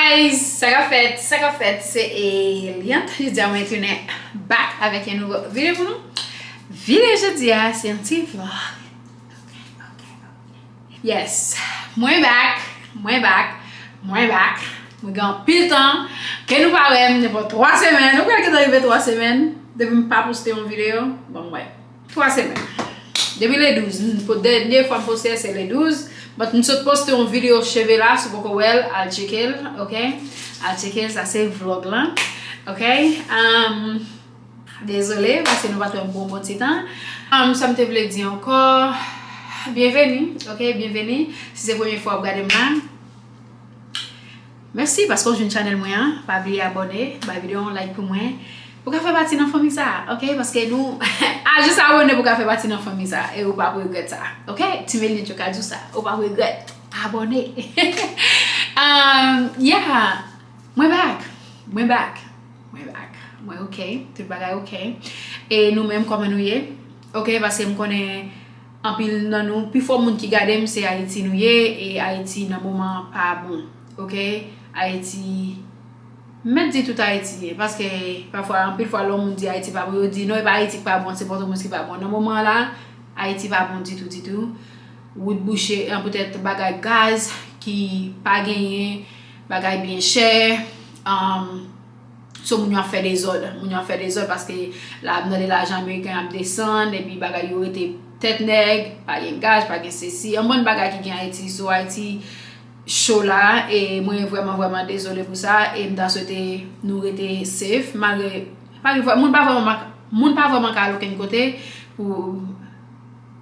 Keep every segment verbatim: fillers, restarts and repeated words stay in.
Guys, sa k ap fèt, sa k ap fèt, se Eliante. Jodi a mwen tounen back avèk yon nouvo videyo pou nou. Videyo jodi a se yon ti vlog. Yes, mwen back, mwen back, mwen back. Mwen gen anpil tan ke nou pa wè m, nenpòt twa semèn. Nou kwè ke ta rive twa semèn depi m pa poste yon videyo? Bon, mwen. Twa semèn. Depi le douz. M po-, dènye fwa m poste a, se le douz. But m sot poste yon videyo cheve la, si w poko wè l, al tcheke l, ok? Al tcheke l, sa se vlog lan, ok? Um, dezole, paske nou pa t wè m pou yon bon ti tan. Um, sa m te vle di ankò, byenveni, ok? Byenveni. Si se premye fwa w ap gade m la, mèsi paske w jwenn chanèl mwen an. Pa bliye abòne, bay videyo an like pou mwen. Ou ka fè pati nan fanmi sa a, ok? Paske nou, a, jis abòne pou w ka fè pati nan fanmi sa a. E ou p ap regrèt sa, ok? Ti Meliante yo ka di w sa. Ou p ap regrèt. Abòne. Um, yeah. Mwen back. Mwen back. Mwen back. Mwen ok. Tout bagay ok. E nou menm, kòman nou ye? Ok, paske m konnen anpil nan nou, pifò moun ki gade m, se Ayiti nou ye, e Ayiti nan moman an pa bon, ok? Ayiti, m mèt di tout Ayiti ye, paske pafwa, anpil fwa, lè yon moun di Ayiti pa bon, yo di, "Non, e pa Ayiti ki pa bon, se Pòtoprens ki pa bon." Nan moman an la, Ayiti pa bon ditou, ditou. Wout bouche, an, poutèt bagay gaz ki pa genyen, bagay byen chè, um, So, moun yo ap fè dezòd. Moun yo ap fè dezòd paske la, ap tande lajan ameriken ap desann, epi bagay yo rete tèt nèg, pa gen gaz, pa gen sesi. Yon bann bagay ki gen Ayiti, so Ayiti cho la, e mwen vrèman, vrèman dezole pou sa, e m ta swete nou rete safe, malgre, pa gen, moun pa vrèman, moun pa vrèman ka al okenn kote pou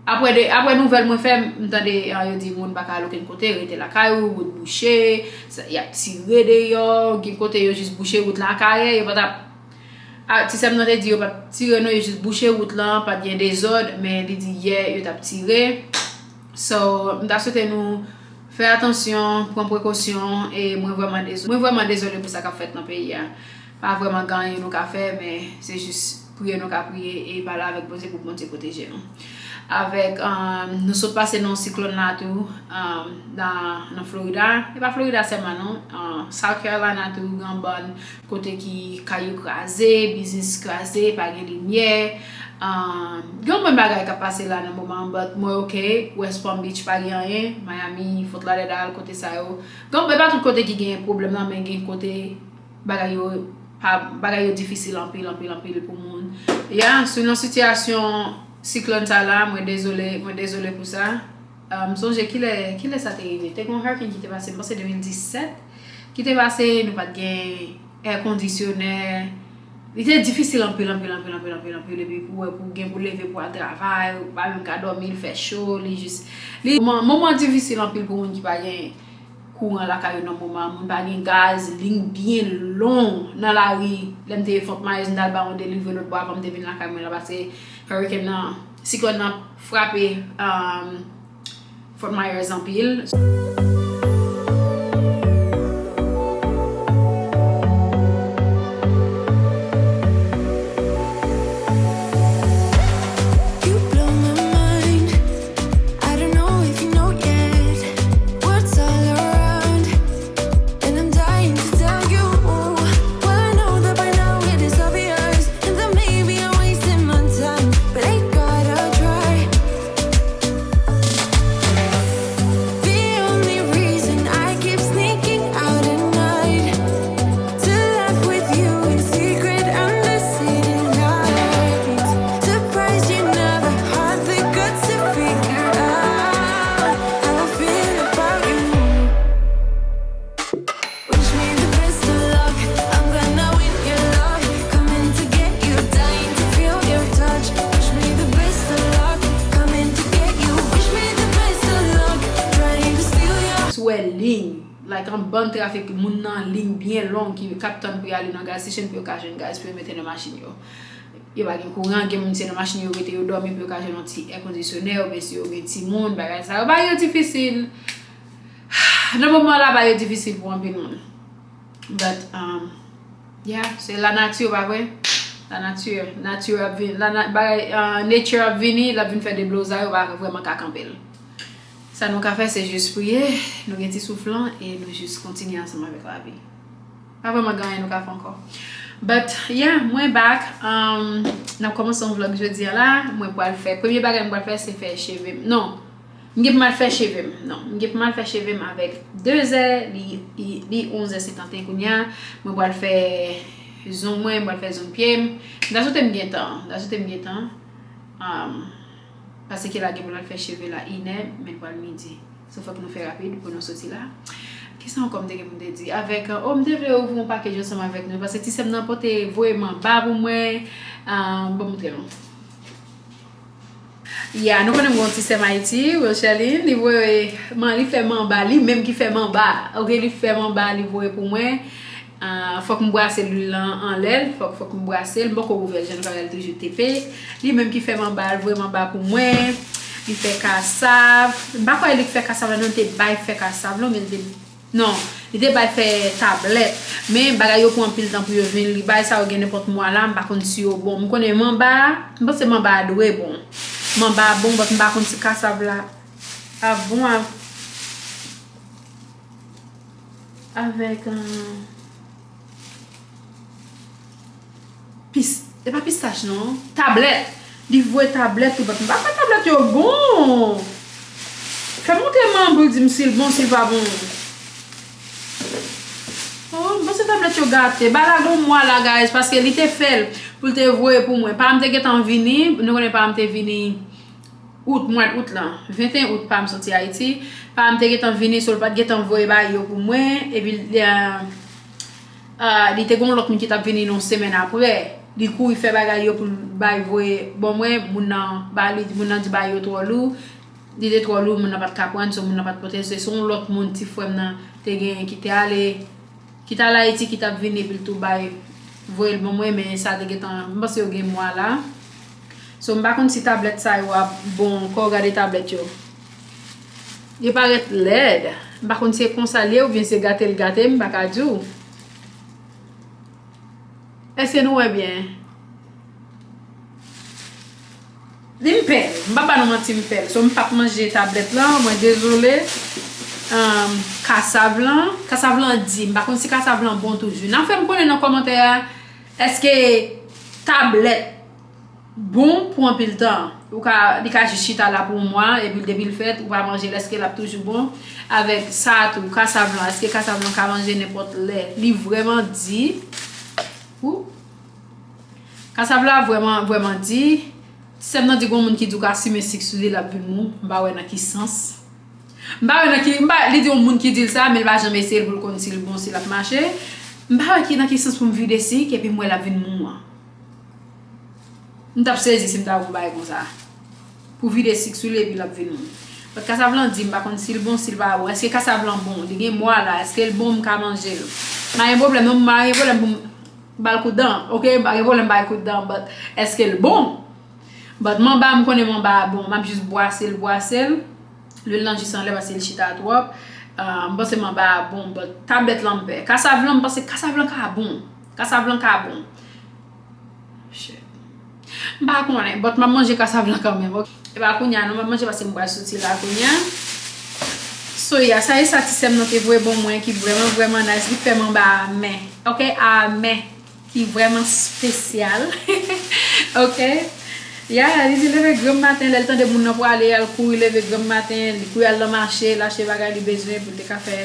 Apre de, apre nouvèl mwen fè, m tande, ah, yo di moun pa ka al okenn kote, rete lakay ou, wout bouche, sa, y ap tire deyò, gen kote yo jis bouche wout la, Akayè, yo pa t ap, ah, ti sè m nan te di yo pa t tire non, yo jis bouche wout lan, pa t gen dezòd, men li di yè yo t ap tire. So, m ta swete nou fè atansyon, pran prekosyon, e mwen vrèman dezole, mwen vrèman dezole pou sa k ap fèt nan peyi a. Pa vrèman gen anyen nou ka fè, men se jis priye nou ka priye e pale avèk Bondye pou Bondye pwoteje nou. Avèk, um, nou sot pase nan yon siklòn la tou, um, nan, nan Florida. E pa Florida sèlman non, um, South Carolina tou, gen yon bann kote ki kay yo kraze, biznis kraze, pa gen limyè. Um, gen yon bann bagay k ap pase la nan moman an, but mwen ok, West Palm Beach pa gen anyen, Miami, Fort Lauderdale, kote sa yo. Gen, e pa tout kote ki gen pwoblèm nan, men gen kote bagay yo pa, bagay yo difisil anpil, anpil, anpil pou moun. Ya, sou nan sitiyasyon siklòn sa la, mwen dezole, mwen dezole pou sa. Ah, m sonje kilè, kilè sa te rive. Te gen yon hurricane ki te pase, m panse de mil disèt, ki te pase, nou pa t gen air conditioner. Li te difisil anpil, anpil, anpil, anpil, anpil, anpil, epi pou wè, pou gen pou leve, pou al travay, ou pa menm ka dòmi, l fè cho, li jis, li, moman, moman difisil anpil pou moun ki pa gen kouran lakay yo nan moman an, moun pa gen gaz, liy byen long nan lari. Lè m te ye Fort Myers, m t al ba yon delivre lòt bò avan m te vin lakay mwen la, paske hurricane nan, siklòn nan frape, um, Fort Myers anpil. You blow my mind. I don't know if you know yet. What's all around? And I'm dying to tell you. Well, I know that by now it is obvious. And that maybe I'm wasting my time. But I gotta try. The only reason I keep sneaking out at night to laugh with you in secret under city lights. Surprised you never had the guts to figure out how I feel about you. Wish me the best of luck. I'm gonna win your love. Coming to get you, dying to feel your touch. Wish me the best of luck. Coming to get you. Wish me the best of luck. Trying to steal your Sou wè liy, like, an bann trafik, moun nan liy byen long ki, k ap tann pou y ale nan gas station pou yo ka jwenn gaz pou yo mete nan machin yo. Yo pa gen kouran, gen moun se nan machin yo rete, yo dòmi pou yo ka jwenn yon ti air conditioner, oubyen si yo gen timoun, bagay sa yo. Bagay yo difisil. Nan moman la, bagay yo difisil pou anpil moun. But, um, yeah, se lanati, pa vre? Lanati, nati ap vin, lana-, bagay, uh, nature ap vini, l ap vin fè deblozay, ou pa vrèman ka kanpe l. Sa nou ka fè, se jis priye, nou gen ti souf lan, e nou jis kontinye ansanm avèk lavi. Pa vrèman gen anyen nou ka fè ankò. But yeah, mwen back. Um, n ap kòmanse yon vlog jodi a la. Mwen pral fè, premye bagay mwen pral fè se fè cheve m. Non, m gen pou m al fè cheve m. Non, m gen pou m al fè cheve m avèk de zè, li, li, li onz è senkanteyen kounye a. Mwen pral fè zong mwen, mwen pral fè zong pye m. M ta swete m gen tan, m ta swete m gen tan. Um, paske la gen pou l al fè cheve la inè, men l pral midi. So fòk nou fè rapid pou nou soti la. Kisa ankò m te gen pou m te di? Avèk, oh, m te vle ouvri yon pakèj ansanm avèk nou, paske ti sè m nan pote voye manba pou mwen. Ah, bon, montre nou. Ya, nou konnen m gen yon ti sè m Ayiti, Rocheline, li voye, man, li fè manba, li menm ki fè manba. Ok, li fè manba, li voye pou mwen. Ah, fòk m brase lwil lan anlè l, fòk, fòk m brase l, m poko ouvè l, jan nou ka wè l toujou tepe. Li menm ki fè manba, l voye manba pou mwen. Li fè kasav. M pa kwè li k fè kasav la, non, li te bay fè kasav, non, men li te, non, li te bay fè tablèt. Men bagay yo pran anpil tan pou yo vin. Li bay sa yo gen nenpòt mwa la, m pa konn si yo bon. M konnen manba, m panse manba a dwe bon. Manba a bon, but m pa konn si kasav la ap bon a-, avèk, euh, pis-, e pa pistach non, tablèt. Li voye tablèt tou, but m pa kwè tablèt yo bon. Fè m montre manman pou l di m si l bon, si l pa bon. Oh, m panse tablèt yo gate. Bagay la gon mwa la, guys, paske li te fè l pou l te voye pou mwen. Paran m te gentan vini, nou konnen paran m te vini out, mwa out lan, venteyen out, pa m soti Ayiti. Pa m te gentan vini, so l pa t gentan voye bagay yo pou mwen. Epi, li, ah, ah, li te gen yon lòt moun ki t ap vini yon semèn apre. Li kouri fè bagay yo pou l bay voye ban mwen. Moun nan ba li, moun nan di bagay yo twò lou. Li te twò lou, moun nan pa t ka pran, so moun nan pa t pote. Se, se yon lòt moun, ti frè m nan, te genyen ki te ale. Ki t al Ayiti, ki t ap vini, epi l tou bay, voye l ban mwen, men sa te gentan, m panse yo gen mwa la. So, m pa konn si tablèt sa yo ap bon ankò, gade tablèt yo. Yo parèt lèd. M pa konn si se konsa l ye oubyen se gate l gate, m pa ka di w. Èske nou wè byen? Li m pè l. M p ap ba nou manti, m pè l. So, m p ap manje tablèt lan, mwen dezole. Ahn, kasav lan, kasav lan di. M pa konn si kasav lan bon toujou. N a fè m konnen nan kòmantè a, èske tablèt bon pou anpil tan? Ou ka, li ka jis chita la pou yon mwa, epi depi l fèt, ou pa manje l, èske l ap toujou bon? Avèk sa tou, kasav lan, èske kasav lan ka manje nenpòt lè? Li vrèman di. Ou? Kasav la vrèman, vrèman di. Sè m nan di gon moun ki di w ka simen sik sou li, l ap vin mou. M pa wè nan ki sans. M pa wè nan ki, m pa, li di yon moun ki di l sa, men l pa janm eseye l pou l konn si l bon, si l ap mache. M pa wè ki, nan ki sans pou m vide sik, epi m wè l ap vin mou an. M t ap sezi si m ta wè yon bagay konsa. Pou vide sik sou li, epi l ap vin mou. But kasav lan di, m pa konn si l bon, si l pa bon. Èske kasav lan bon? Li gen mwa la, èske l bon, m ka manje l? M pa gen pwoblèm, non, m pa gen pwoblèm pou m ba l kout dan, ok? M pa gen pwoblèm bay kout dan, but èske l bon? But manba, m konnen manba a bon, m ap jis bwase l, bwase l. Lwil lan jis anlè paske l chita twòp. Ah, m panse manba a bon, but tablèt lan m pè. Kasav lan, m panse kasav lan ka bon. Kasav lan ka bon. Shit. M pa konnen, but m ap manje kasav lan kanmenm, ok? E pa kounye a non, m ap manje paske m pral soti la kounye a. So, ya, sa e sa ti sè m nan te voye ban mwen ki vrèman, vrèman nice. Li fè manba a men, ok? A men. Ki vrèman espesyal. Ok? Ya, li di leve granm maten, lè l tande moun nan prale, al kouri leve granm maten, li kouri al nan mache, l achte bagay li bezwen pou l te ka fè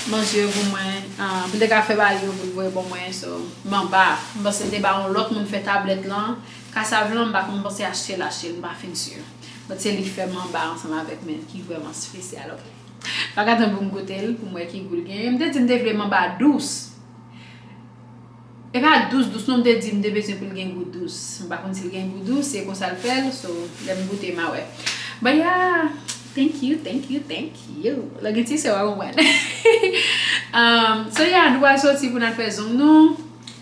manje yo pou mwen, ah, pou l te ka fè bagay yo pou l voye ban mwen. So, manba, m panse l te ba yon lòt moun fè tablèt lan. Kasav lan, m pa konn, m panse achte l, achte l, m pa fin si. But se li k fè manba ansanm avèk men ki vrèman espesyal, ok? Pa ka tann pou m goute l, pou m wè ki gou l genyen. M te di m te vle manba dous. E pa dous, dous non, m te di m te bezwen pou l gen gou dous. M pa konn si l gen gou dous, se konsa l fè l, so, lè m goute, m a wè. But yeah, thank you, thank you, thank you. Lè gen ti sè w a konprann. Um, so yeah, nou pral soti pou n al fè zong nou.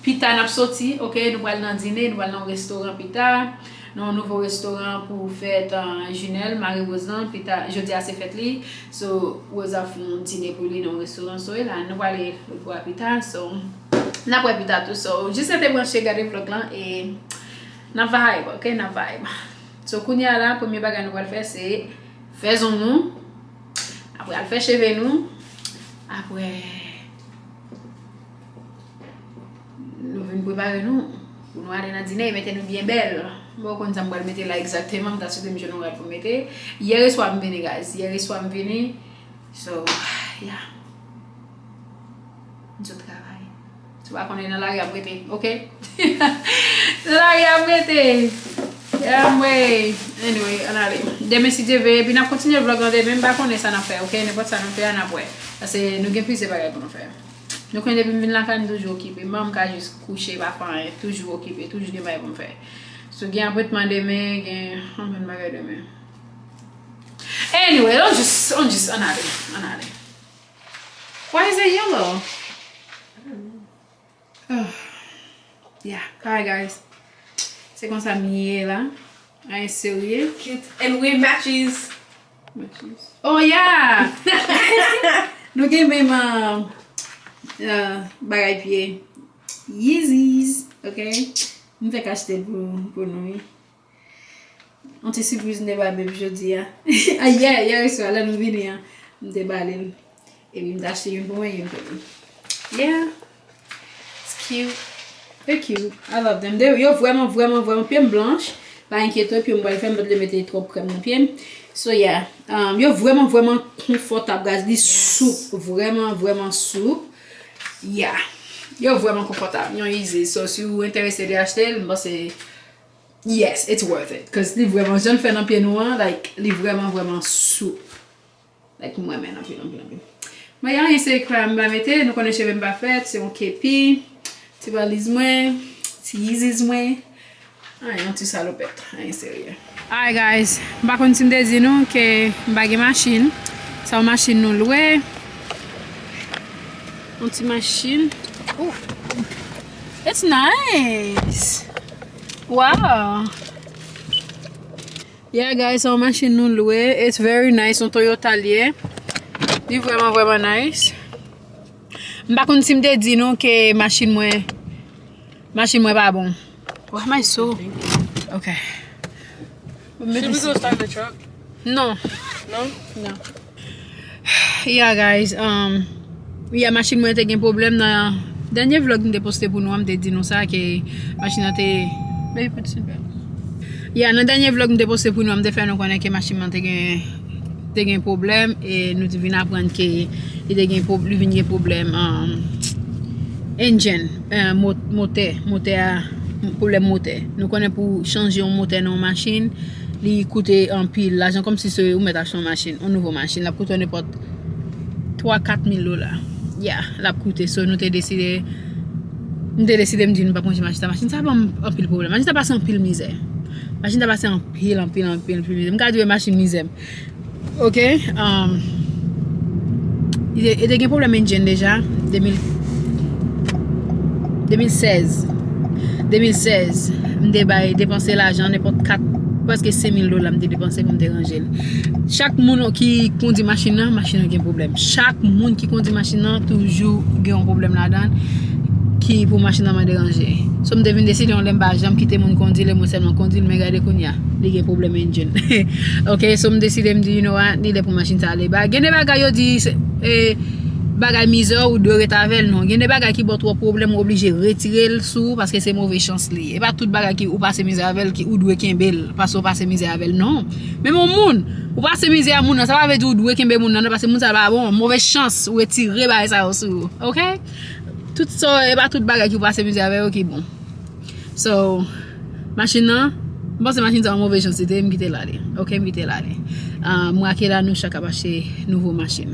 Pita n ap soti, ok, nou pral nan dine, nou pral nan yon restoran pita. Nan yon nouvo restoran pou fèt, uh, Junel, mari Rose lan, pita, jodi a se fèt li. So, Rose ap fè yon dine pou li nan yon restoran. So, e la, nou prale lòt bò a pita. So, n ap wè pita tou. So, jis rete branche, gade vlog lan e n ap vibe, ok? N ap vibe. So, kounye a la, premye bagay nou pral fè, se fè zong nou. Apre, al fè cheve nou. Apre, Prepare nou pou nou ale nan dine, mete nou byen bèl. Mwen konn sa m pral mete la egzakteman, m ta swete m jwenn yon rad pou m mete. Yè swa m vini, guys. Yè swa m vini. So, yeah. M sot travay. Si w pa konnen, nan lari a m rete, oke? Nan lari a m rete. Anyway, anyway, ann ale. Demen, si Dye vle, epi n ap kontinye vlog lan demen. M pa konnen sa n ap fè, oke? Nenpòt sa nou fè a, n ap wè. Paske nou gen plizyè bagay pou nou fè. Nou konnen depi m vin lakay, m toujou okipe. Manman m ka jis kouche, pa fè anyen. Toujou okipe, toujou gen bagay pou m fè. So, gen apwentman demen, gen anpil bagay demen. Anyway, on jis, on jis, ann ale, ann ale. Why is it yellow? Oh. Yeah, alright, guys. Se konsa m ye la. Ay, serye. Cute. And we matches. Matches. Oh, yeah! Nou gen menm, uh, uh, bagay pye. Yeezys, ok? M fèk achte l pou, pou nou, wi. Yon ti sipriz m te ba Babe jodi a. A, yè, yè swa, lè nou vini an, m te ba li l. Epi m te achte youn pou mwen, youn pou li. Yeah. It's cute. They cute. I love them. They, yo vrèman, vrèman, vrèman, pye m blanch. Pa enkyete w, pye m pral fè m pa t vle mete twòp krèm nan pye m. So, yeah. Um, yo vrèman, vrèman konfòtab, guys. Li soup. Vrèman, vrèman soup. Yeah. Yo vrèman konfòtab. Yon Yeezys. So, si w enterese de achte l, m panse, yes, it's worth it. Cause li vrèman, jan l fè nan pye nou an, like, li vrèman, vrèman soup. Like, m renmen l anpil, anpil, anpil. Mwen, anyen se krèm m pa mete, nou konnen cheve m pa fèt, se yon kepi, ti valiz mwen, ti Yeezys mwen. Anyen, yon ti salopèt, anyen serye. Alright, guys, m pa konn si m te di nou ke m pa gen machin. Sa yon machin nou lwe. Yon ti machin. Ooh. It's nice. Wow. Yeah, guys, sa yon machin nou lwe. It's very nice. Yon Toyota l ye. Li vrèman, vrèman nice. M pa konn si m te di nou ke machin mwen, machin mwen pa bon. Why am I so? Okay. Should we go start the truck? Non. No? No. Yeah, guys, um, yeah, machin mwen te gen pwoblèm nan dènye vlog m te poste pou nou an, m te di nou sa, ke machin nan te, baby, put seat belt. Yeah, nan dènye vlog m te poste pou nou an, m te fè nou konnen ke machin nan te gen, te gen pwoblèm, e nou te vin aprann ke li te gen pwob-, li vin gen pwoblèm, um, engine, uh, mo-, motè, motè a, pwoblèm motè. Nou konnen pou chanje yon motè nan yon machin, li koute anpil lajan, kòmsi se ou mèt achte yon machin, yon nouvo machin, l ap koute w nenpòt twa, kat mil dola. Yeah, l ap koute. So, nou te deside, m te deside, m di nou pa pran machin sa. Machin sa ban m anpil pwoblèm. Machin sa pase anpil mizè. Machin sa pase anpil, anpil, anpil, anpil mizè. M ka di w machin mizè m. Ok, um, li te, li te gen pwoblèm engine deja, de mil, de mil sèz. De mil sèz, m te bay depanse lajan nenpòt kat, prèske senk mil dola m te depanse pou m te ranje l. Chak moun ki kondi machin nan, machin nan gen pwoblèm. Chak moun ki kondi machin nan toujou gen yon pwoblèm ladan l ki pou machin nan mande ranje. So, m te vin deside yon lè m pa janm kite moun kondi l, e mwen sèlman kondi l, men gade kounye a, li gen pwoblèm engine. Ok, so m deside, m di, you know what, li lè pou machin sa ale. Ba, gen de bagay yo di, se, e, bagay mizè, ou dwe ret avè l, non. Gen de bagay ki ba w twòp pwoblèm, ou oblije retire l sou ou, paske se move chans li ye. E pa tout bagay ki ou pase mizè avè l, ki ou dwe kenbe l, paske ou pase mizè avè l, non. Menm yon moun, ou pase mizè a moun nan, sa pa vle di ou dwe kenbe moun nan, non, paske moun sa pa bon, move chans, ou retire bagay sa yo sou ou, ok? Tout sa, e pa tout bagay ki ou pase mizè avè yo ki bon. So, machin nan, m panse machin sa yon move chans li te ye, m kite l ale. Ok, m kite l ale. Ah, mwa ke la, nou chak ap achte nouvo machin.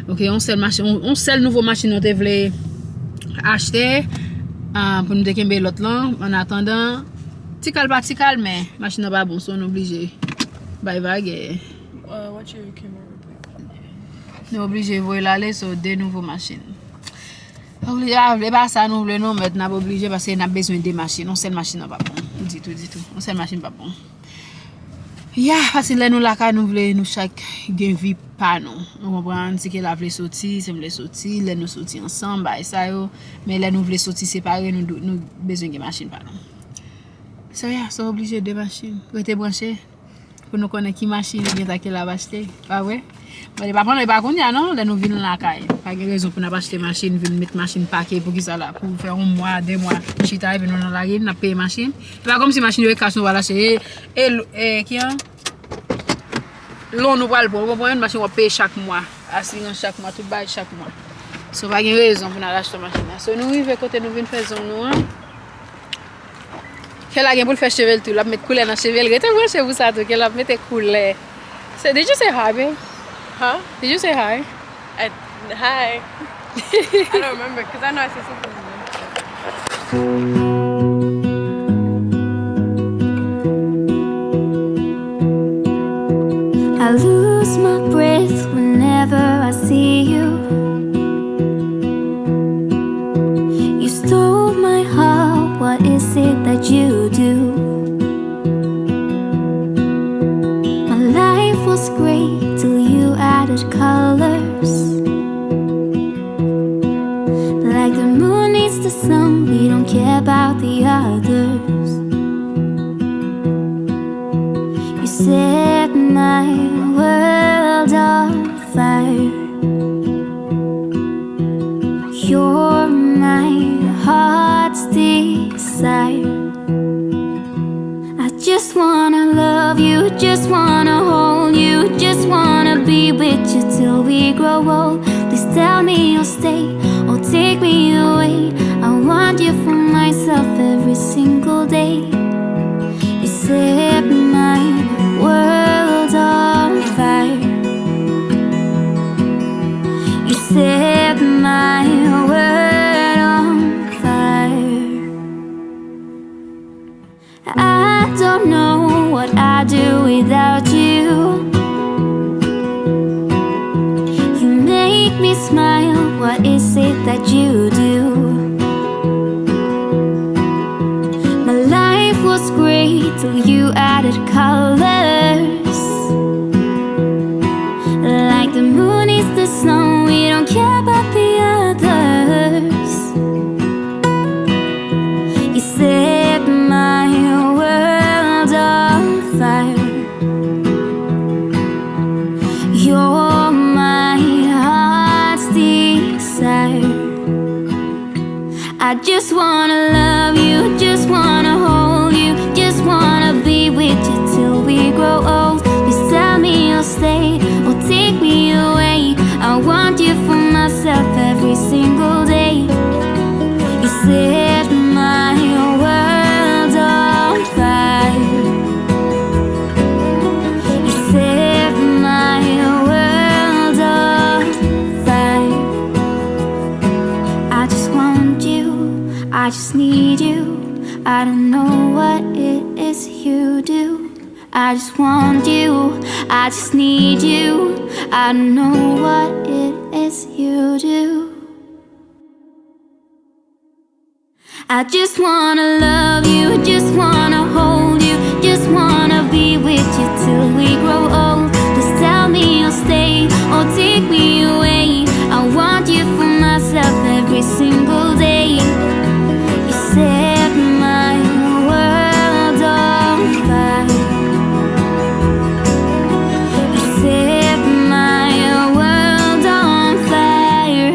Ok, yon sèl machin, yon, yon sèl nouvo machin nou te vle achte, ah, pou nou te kenbe lòt lan. An atandan, ti kal pa ti kal, men machin nan pa bon, so nou oblije bay vag. Uh, watch your camera real quick. Nou oblije voye l ale, so de nouvo machin. Oblije, ah, e pa sa nou vle non, mèt, n ap oblije paske n ap bezwen de machin. Yon sèl machin nan pa bon. Ditou, ditou. Yon sèl machin pa bon. Ya, paske lè nou lakay, nou vle nou chak gen vi pa nou. Ou konprann? Si ke la vle soti, si m vle soti, lè nou soti ansanm, bagay sa yo. Men lè nou vle soti separe, nou, dou- nou bezwen gen machin pa nou. So, ya, so oblije de machin. Rete branche. Pou nou konnen ki machin li gentan ke l ap achte, pa vre? Bon, li pa pandan, li pa kounye a non, lè nou vin lakay. Pa gen rezon pou n ap achte machin, vin met machin pake pou ki sa la, pou fè yon mwa, de mwa, chita, epi nou nan lari, n ap peye machin. E pa kòmsi machin yo e kach nou pral achte, e, e, e, ki an? Lon nou pral pran, ou konprann? Machin w ap peye chak mwa, asirans chak mwa, tout bagay chak mwa. So, pa gen rezon pou n al achte machin nan. So, nou rive kote nou vin fè zong nou an. Kèla gen pou l fè cheve l tou, l ap met koulè nan cheve l. Rete branche pou sa tou, ke l ap mete koulè. So, did you say hi, babe? Huh? Did you say hi? I, hi. I don't remember, 'cause I know I said something. I lose my breath whenever I see you. You stole my heart, what is it that you do? My life was great till you added colors. Like the moon needs the sun, we don't care about the others. You set my world on fire. You're my heart's desire. I just wanna love you, just wanna hold you, just wanna be with you till we grow old. Please tell me you'll stay or take me away. I want you for myself every single day. You set my world on fire. You set my world on fire. I don't know what I'd do without you. You make me smile, what is it that you do? My life was great till you added colors. Like the moon is the sun, we don't care about the others. You set my world on fire. You're my heart's desire. I just wanna love you, just wanna hold you, just wanna be with you till we grow old. Please tell me you'll stay or take me away. I want you for myself every single day. You set my world on fire. You set my world on fire. I just want you, I just need you. I don't know what it is you do. I just want you, I just need you. I don't know what it is you do. I just wanna love you, just wanna hold you, just wanna be with you till we grow old. Just tell me you'll stay or take me away. I want you for myself every single day. You set my world on fire. You set my world on fire.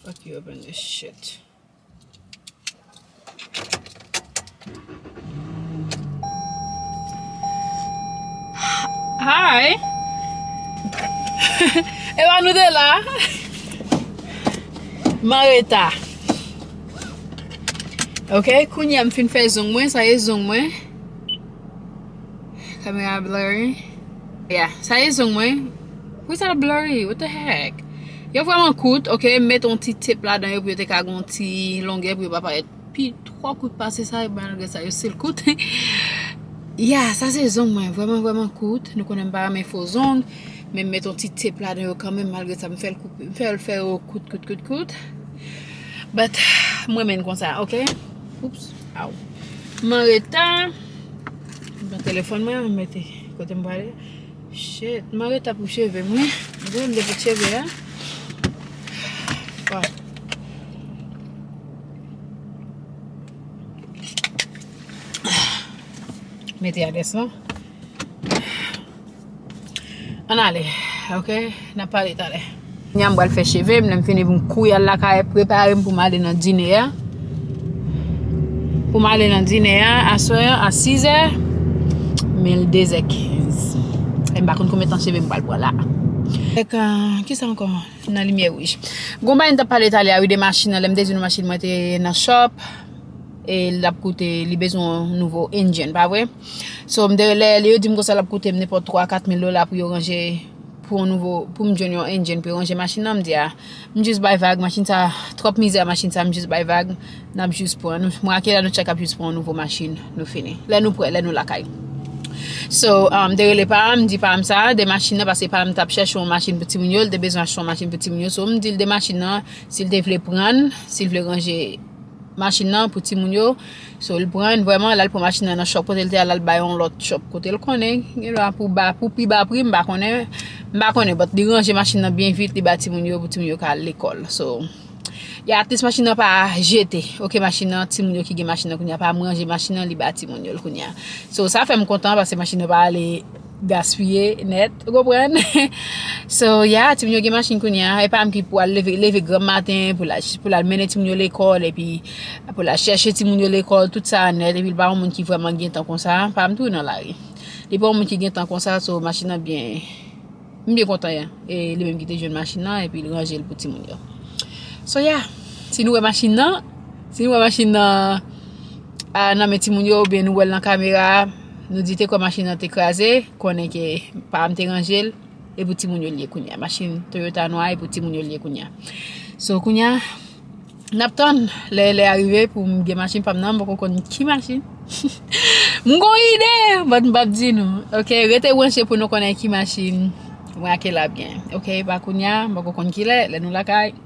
Fuck you up in this shit. Hi. Ewa nou de la. M an reta. Ok, kounye a m fin fè zong mwen, sa e zong mwen. Kamera blurry. Yeah, sa e zong mwen. Poukisa l ap blurry? What the heck? Yo vrèman kout, ok, m met yon ti tep ladan yo pou yo te ka gen yon ti longè pou yo pa parèt pi twò kout pase sa, malgre sa yo still kout. Yeah, sa se zong mwen, vrèman, vrèman kout. Nou konnen m pa renmen fo zong, men m met yon ti tep ladan yo kanmenm, malgre sa m fè l koupe, m fè l fè yo kout, kout, kout, kout. But, m renmen l konsa, ok? Oops, aw. M an reta. M pran telefòn mwen, m mete kote m prale. Shit, m an reta pou cheve m, wi. Ou konnen m te fout cheve a. Wow. Mete adrès lan. Ann ale, ok? N ap pale talè. Kounye a m pral fè cheve m, lè m fini pou m kouri al lakay, prepare m pou m ale nan dine a. Pou m ale nan dine a, aswè a, a sizè, men l dezè kenz. E m pa konn konbyen tan cheve m pral pran la. Ek, kisa ankò? Nan limyè wouj. Gon bagay m t ap pale talè a, wi, de machin nan, lè m te di nou machin mwen te nan shop, e l ap koute, li bezwen yon nouvo engine, pa vre? So, m te, lè, lè yo di m konsa l ap koute m nenpòt twa, kat mil dola pou yo ranje, pou yon nouvo, pou m jwenn yon engine pou yo ranje machin nan, m di a, m jis bay vag, machin sa, twòp mizè machin sa, m jis bay vag, n ap jis pran, nou, mwen ak Kela nou tchak ap jis pran yon nouvo machin, nou fini. Lè nou prè, lè nou lakay. So, um, m te rele pa m, m di pa m sa, de machin nan, paske pa m t ap chèche yon machin pou timoun yo, l te bezwen achte yon machin pou timoun yo, so, m di l de machin nan, si l te vle pran, si l vle ranje machin nan pou timoun yo. So, l pran, vrèman, l al pran machin nan nan shop kote l te al, al bay yon lòt shop kote l konnen. Gen dwa pou ba, pou pi ba pri, m pa konnen. M pa konnen, but li ranje machin nan byen vit, li ba timoun yo, pou timoun yo ka al lekòl. So, ya, at least machin nan pa jete. Ok, machin nan, timoun yo ki gen machin nan kounye a, pa m ranje machin nan, li ba timoun yo l kounye a. So, sa fè m kontan, paske machin nan pa ale gaspiye nèt, ou konprann? So, ya, timoun yo gen machin kounye a, e pa m ki pou al leve, leve granm maten pou l al, pou l al mennen timoun yo lekòl, epi pou l al chèche timoun yo lekòl, tout sa nèt, epi l pa yon moun ki vrèman gen tan konsa, pa m tou nan lari. Li pa yon moun ki gen tan konsa, so machin nan byen, m byen kontan, e li menm ki te jwenn machin nan, epi l ranje l pou timoun yo. So, ya, si nou wè machin nan, si nou wè machin nan, a, nan men timoun yo, oubyen nou wè l nan kamera, nou di te kwè machin nan te kraze, konnen ke pa m te ranje l, e pou timoun yo l ye kounye a. Machin Toyota nwa, e pou timoun yo l ye kounye a. So, kounye a, n ap tann lè, lè a rive pou m gen machin pa m nan, m poko konn ki machin. M gon ide, but m p ap di nou. Ok, rete branche pou nou konnen ki machin mwen ak Kela ap gen. Ok, pa kounye a, m poko konn ki lè, lè nou lakay.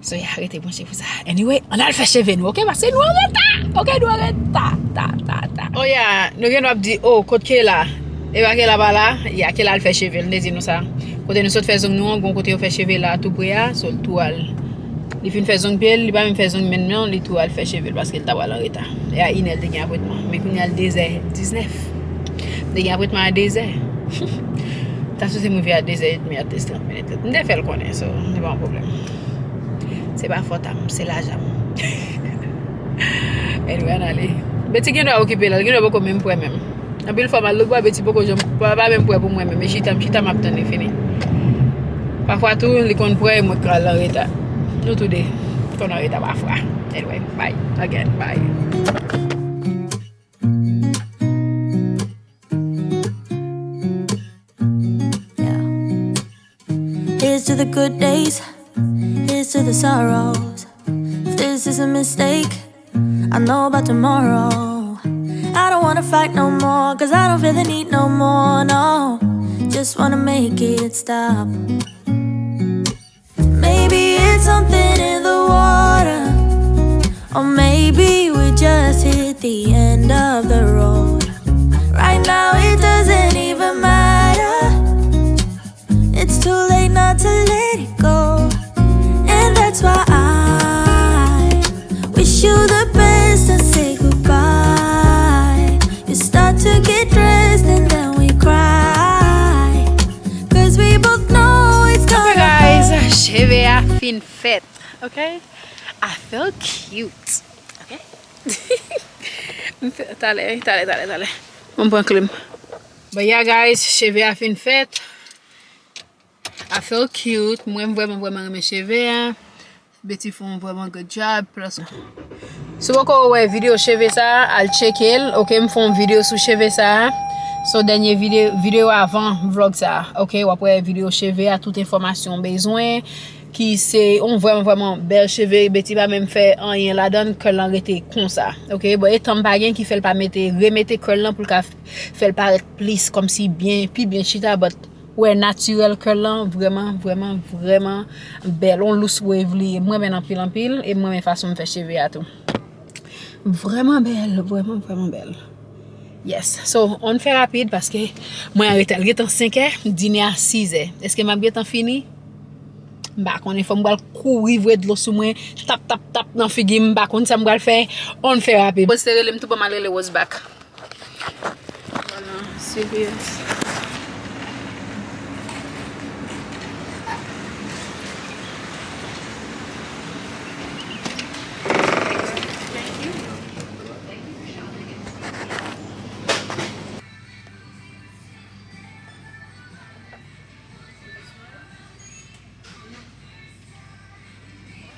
So, ya, rete branche pou sa. Anyway, ann al fè cheve nou, ok? Paske nou an reta. Ok, nou an reta. Ta, ta, ta. Oh, ya, nou gen dwa ap di, oh, kot Kela? E pa Kela pa la? Ya, Kela al fè cheve l, m te di nou sa. Kote nou sot fè zong nou an, gon kote yo fè cheve la, tou pre a, so l tou al. Li fin fè zong pye l, li pa menm fè zong men l non, li tou al fè cheve l, paske l ta pral an reta. E a inè l te gen apwentman. Men kounye a l dezè diznèf. M te gen apwentman a dezè. Ta sipoze m rive a dezè edmi at least trant minit. M te fè l konnen, so, se pa yon pwoblèm. Se pa fòt a m, se laj a m. Anyway, ann ale. Betty gen dwa okipe la, l gen dwa poko menm prè menm. Anpil fwa, m al lòt bò, Betty poko janm, pa, pa menm prè pou mwen menm. E chita, m chita, m ap tann li fini. Pafwa tou, li konn prè, e mwen k al an reta. Nou toude konn an reta pafwa. Anyway, bye. Again, bye. Yeah. Here's to the good days. Here's to the sorrows. If this is a mistake, I know about tomorrow. I don't wanna fight no more, 'cause I don't feel the need no more, no. Just wanna make it stop. Maybe it's something in the water, or maybe we just hit the end of the road. Right now it doesn't even matter. It's too late not to let it go. And that's why I wish you the best and say goodbye. You start to get dressed and then we cry. 'Cause we both know it's gonna hurt. Guys, cheve a fin fèt, ok? I feel cute, ok? Talè, talè, talè, talè. Mwen pran kle m. But yeah, guys, cheve a fin fèt. I feel cute. Mwen, m vrèman, vrèman renmen cheve a. Betty fè yon vrèman good job. Plus, si w poko wè videyo cheve sa a, al tcheke l. Ok, m fè yon videyo sou cheve sa a. So, dènye vide-, videyo avan vlòg sa, ok, w ap wè videyo cheve a, tout enfòmasyon w bezwen, ki se yon vrèman, vrèman bèl cheve, Betty pa menm fè anyen ladan l, curl lan rete konsa, ok, bon, etan m pa gen ki fè l pa mete, remete curl lan pou l ka fè l parèt plis, kòmsi byen, pi byen chita, but, wè, natirèl curl lan, vrèman, vrèman, vrèman bèl, yon loose wave li ye, m renmen l anpil, anpil, e m renmen fason m fè cheve a tou. Vrèman bèl, vrèman, vrèman bèl. Yes. So, ann fè rapid paske mwen an reta. L gentan senkè, dine a sizè. Èske m ap gentan fini? M pa konnen, fò m pral kouri voye dlo sou mwen, tap, tap, tap nan figi m, m pa konn sa m pral fè. Ann fè rapid. Rose te rele m tou, ban m al rele Rose back. Voilà, C V S.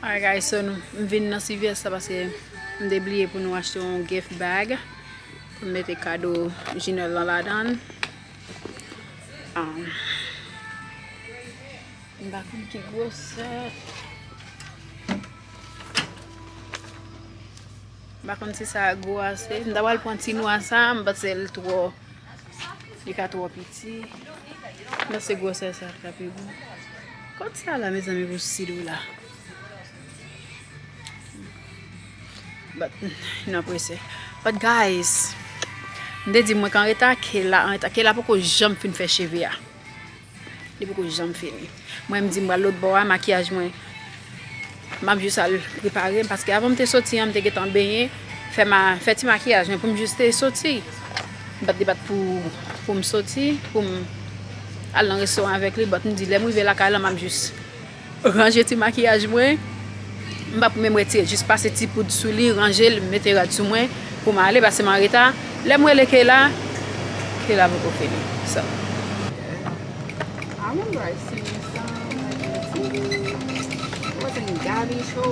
Alright guys, so nou, m vin nan C V S la paske m te bliye pou nou achte yon gift bag pou m mete kado Junel lan ladan l. Um, m pa konn ki gwosè. M pa konn si sa gwo ase. M ta pral pran ti nwa sa, m panse l twò Li ka twò piti. Nan se gwosè sa k ap pi bon. Kot sa la, mezanmi, pou sid ou la? But, n ap prese. But guys, m te di mwen k an reta, Kela an reta. Kela poko janm fin fè cheve a. Li poko janm fini. Mwen, m di m pral lòt bò a, makiyaj mwen. M ap jis al prepare m, paske avan m te soti an, m te gentan benyen, fè ma, fè ti makiyaj mwen pou m jis te soti. Bat li bat pou, pou m soti, pou m al nan restoran avèk li, but m di lè m rive lakay la, m ap jis ranje ti makiyaj mwen. M p ap menm retire, jis pase ti poud sou li, ranje l, mete rad sou mwen pou m ale, paske m an reta. Lè m rele Kela, Kela poko fini. So. I remember I seen this song, like, in the T V. It wasn't Gabby Show.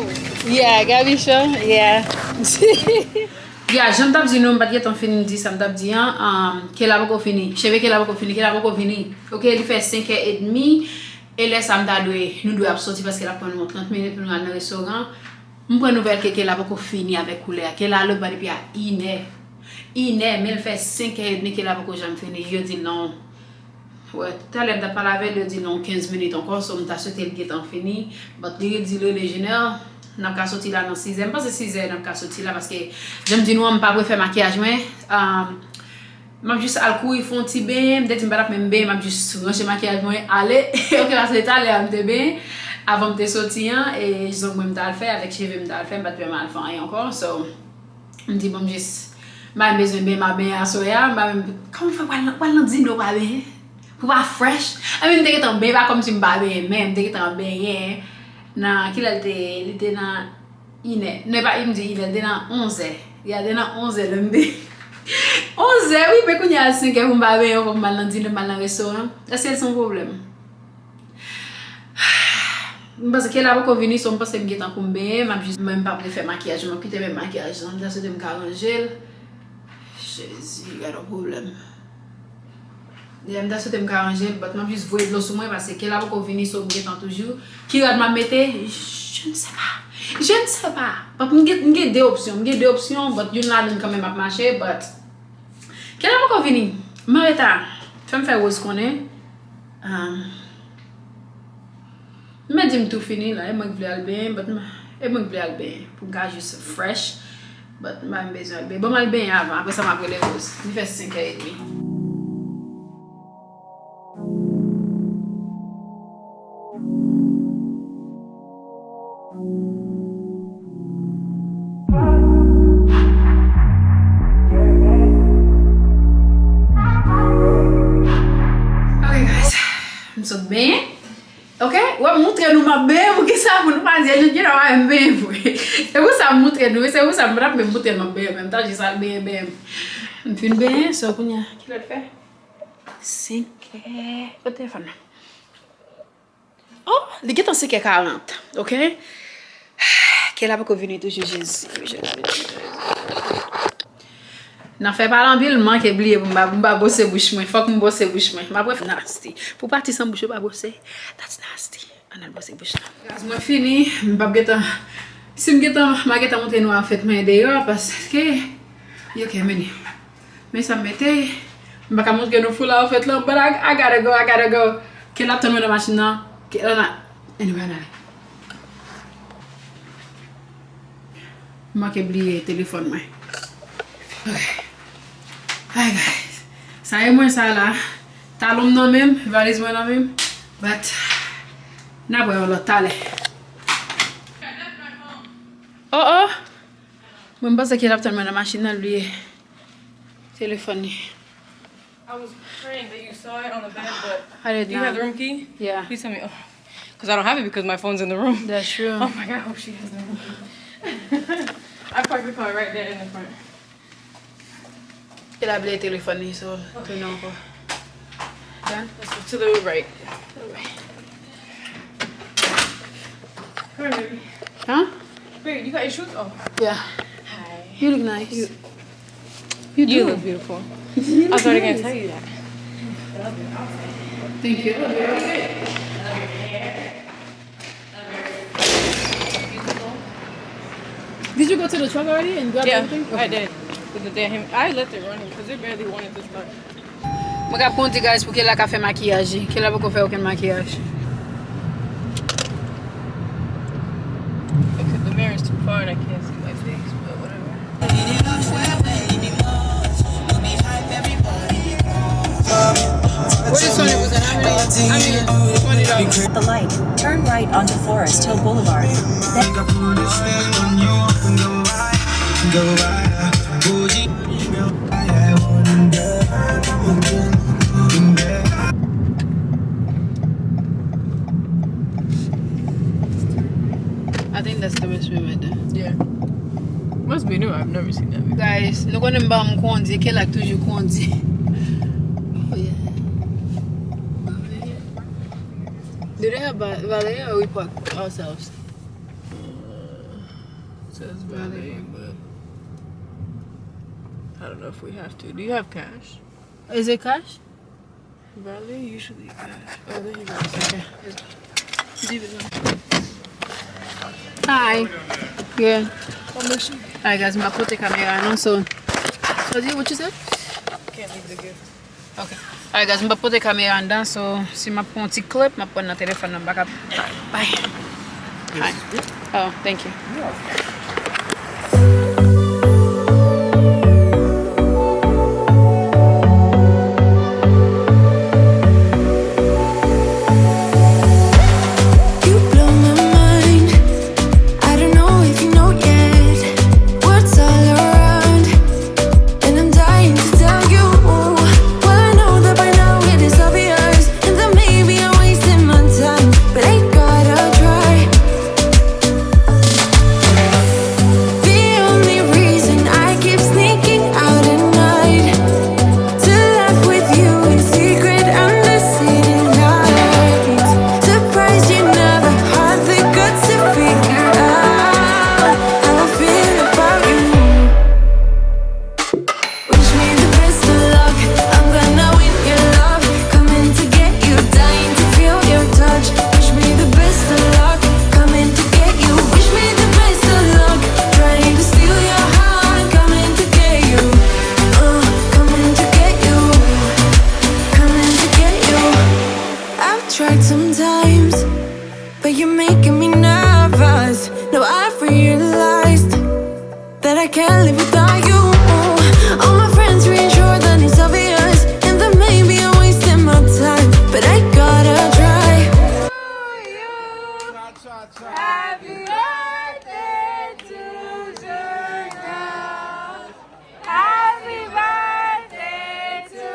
Yeah, Gabby Show, yeah. Yeah, jan m t ap di nou, m pa t gentan fin di sa m t ap di an. Um, Kela poko fini. Cheve Kela poko fini, Kela poko vini. Ok, li fè senk è edmi. E lè sa m ta dwe, nou dwe ap soti paske l ap pran nou trant minit pou nou al nan restoran. M pran nouvèl ke Kela poko fini avèk koulè a. Kela lòt bò depi a inè. Inè, men l fè senk è edmi, Kela poko janm fini. Yo di l non. Wè, talè m t ap pale avè l, yo di l non, kenz minit ankò, so m ta swete l gentan fini. But li di l rele Jenè, n ap ka soti la nan sizè. M panse sizè n ap ka soti la, paske jan m di nou an, m pa prefè makiyaj mwen. Um, m ap jis al kouri fè yon ti benyen, m te di m pa t ap menm benyen, m ap jis ranje makiyaj mwen, ale. Ok, paske talè a m te benyen, avan m te soti an, e zong mwen m t al fè, avèk cheve m t al fè, m pa t vrèman al fè anyen ankò, so. M di, bon, m jis, m pa menm bezwen benyen, m a benyen aswè a, m pa menm, kòman fè pral nan, pral nan dine w pa benyen? Pou pa fresh? Anben, m te gentan benyen, pa kòmsi m pa benyen, men m te gentan benyen. Nan, kilè l te ye? Li te nan inè. Non, e pa, m di inè, li te nan onzè. Ya, te nan onzè lè m te, onzè, wi, men kounye a senkè pou m pa benyen ankò, pou m al nan dine, pou m al nan restoran. Èske se yon pwoblèm? M panse Kela poko vini, so m panse m gentan pou m benyen, m ap jis, mwen m p ap refè makiyaj mwen, kite menm makiyaj lan, m ta swete m ka ranje l. Jezi, gade yon pwoblèm. Yeah, m ta swete m ka ranje l, but m ap jis voye dlo sou mwen, paske Kela poko vini, so m gentan toujou. Ki rad m ap mete? Je ne sais pas. Je ne sais pas. But m gen, m gen de opsyon, m gen de opsyon, but youn ladan l kanmenm ap mache, but Kela poko vini. M an reta. Fè m fè Rose konnen. Um, men di m tou fini la, e mwen k vle al benyen, but m, e mwen k vle al benyen, pou m ka jis fresh, but m pa menm bezwen al benyen. Bon, m al benyen avan, apre sa m ap rele Rose. Li fè senk è edmi. Ok, guys. M sot benyen. Ok? W ap moutre nou m ap benyen, poukisa pou nou pa di, "Jan Kela pa menm benyen vre." Se pou sa m moutre nou, se pou sa m pa t ap menm moutre nou m ap benyen, men m ta jis al benyen, benyen. M fin benyen, so kounye a, kilè l fè? Senk è. Kote telefòn nan? Oh, li gentan senk è karant, ok? Kela poko vini toujou, Jezi, Jezi, Jezi. Nan fè pale anpil, m manke bliye pou m pa, pou m pa bwose bouch mwen. Fòk m bwose bouch mwen. M ap ref nasty. Pou pati san bouch yo pa bwose, that's nasty. Ann al bwose bouch la. Gaz mwen fini, m p ap gentan, si m gentan, m a gentan montre nou outfit mwen deyò, paske, yo, ok, mennen. Men sa m mete, m pa ka montre nou full outfit la, but I, I gotta go, I gotta go. Ke l ap tann mwen nan machin nan, ke, ann al, anyway, ann ale. M manke bliye telefòn mwen. Ok. Ay, guys. Sa e mwen sa la. Talon m nan men m, valiz mwen nan men m. But, n ap wè yon lòt talè. Oh, oh. Mwen, m panse ke l ap tann mwen nan machin nan, l bliye telefòn li. I was praying that you saw it on the bed, but I did not. Do you have the room key? Yeah. Please tell me. Oh, because I don't have it because my phone's in the room. That's true. Oh my God, I hope she has the room key. I parked the car right there in the front. Ke l ap bliye telefòn li, so, tounen ankò. Done? Let's go to the right. To the right. Come here, baby. Huh? Baby, you got your shoes on? Yeah. Hi. You look nice. You, you do. You look beautiful. I was already gonna tell you that. Thank you. Did you go to the truck already and grab everything? Yeah, I did. With the damn, I left it running 'cause it barely wanted to start. Mwen k ap kondi, guys, pou Kela ka fè makiyaj li. Kela poko fè okenn makiyaj. Okay, the mirror is too far and I can't see my face, but whatever. What is on it? Was it how many? I mean, twenty dollars. The light. Turn right onto Forest Hill Boulevard. Then I think that's the best way right there. Yeah. Must be new. I've never seen that before. Guys, nou konnen m pa m kondi, Kela k toujou kondi. Oh, yeah. Do they have va-, valet or we park ourselves? Says valet, but I don't know if we have to. Do you have cash? Is it cash? Valet usually cash. Oh, there you go. Okay. Leave it alone. Hi. Yeah. Hi, guys, m pa pote kamera non, so. What you, what you said? Can't leave the gift. Okay. Alright, guys, m pa pote kamera anndan, so si m ap pran yon ti clip, m ap pran nan telefòn nan, m pa ka. Bye. Hi. Oh, thank you. You blow my mind. I don't know if you know yet. Words all around. And I'm dying to tell you. Well, I know that by now it is obvious. And that maybe I'm wasting my time. But I gotta try. The only reason I keep sneaking out at night to laugh with you in secret under city lights. Surprised you never had the guts to figure out how I feel about you. Wish me the best of luck. I'm gonna win your love. Coming to get you, dying to feel your touch. Wish me the best of luck. Coming to get you. Wish me the best of luck. Trying to steal your heart. Coming to get you. Uh, coming to get you. Coming to get you. I've tried sometimes, but you're making me nervous. Now I've realized that I can't live without you. All my friends reassure that it's obvious, and that maybe I'm wasting my time, but I gotta try. Happy birthday to you. Happy birthday to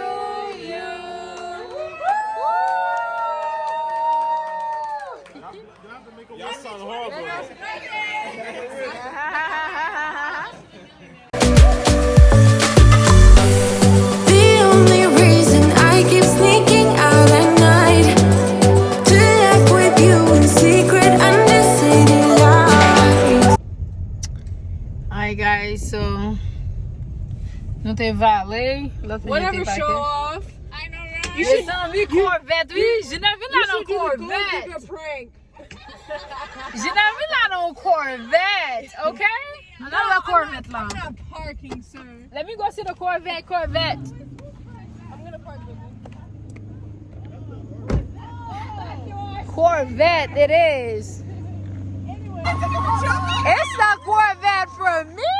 you. Y'all sound horrible. The only reason I keep sneaking out at night to laugh with you in secret under city lights. Hi guys, so Nou te vale, lòt li te pake. Mezanmi, Corvette, wi. Jinèl vin la nan Corvette. Jinèl vin la nan Corvette, ok? Ann al wè Corvette la. Let me go see the Corvette, Corvette. Corvette it is. It's a Corvette for me.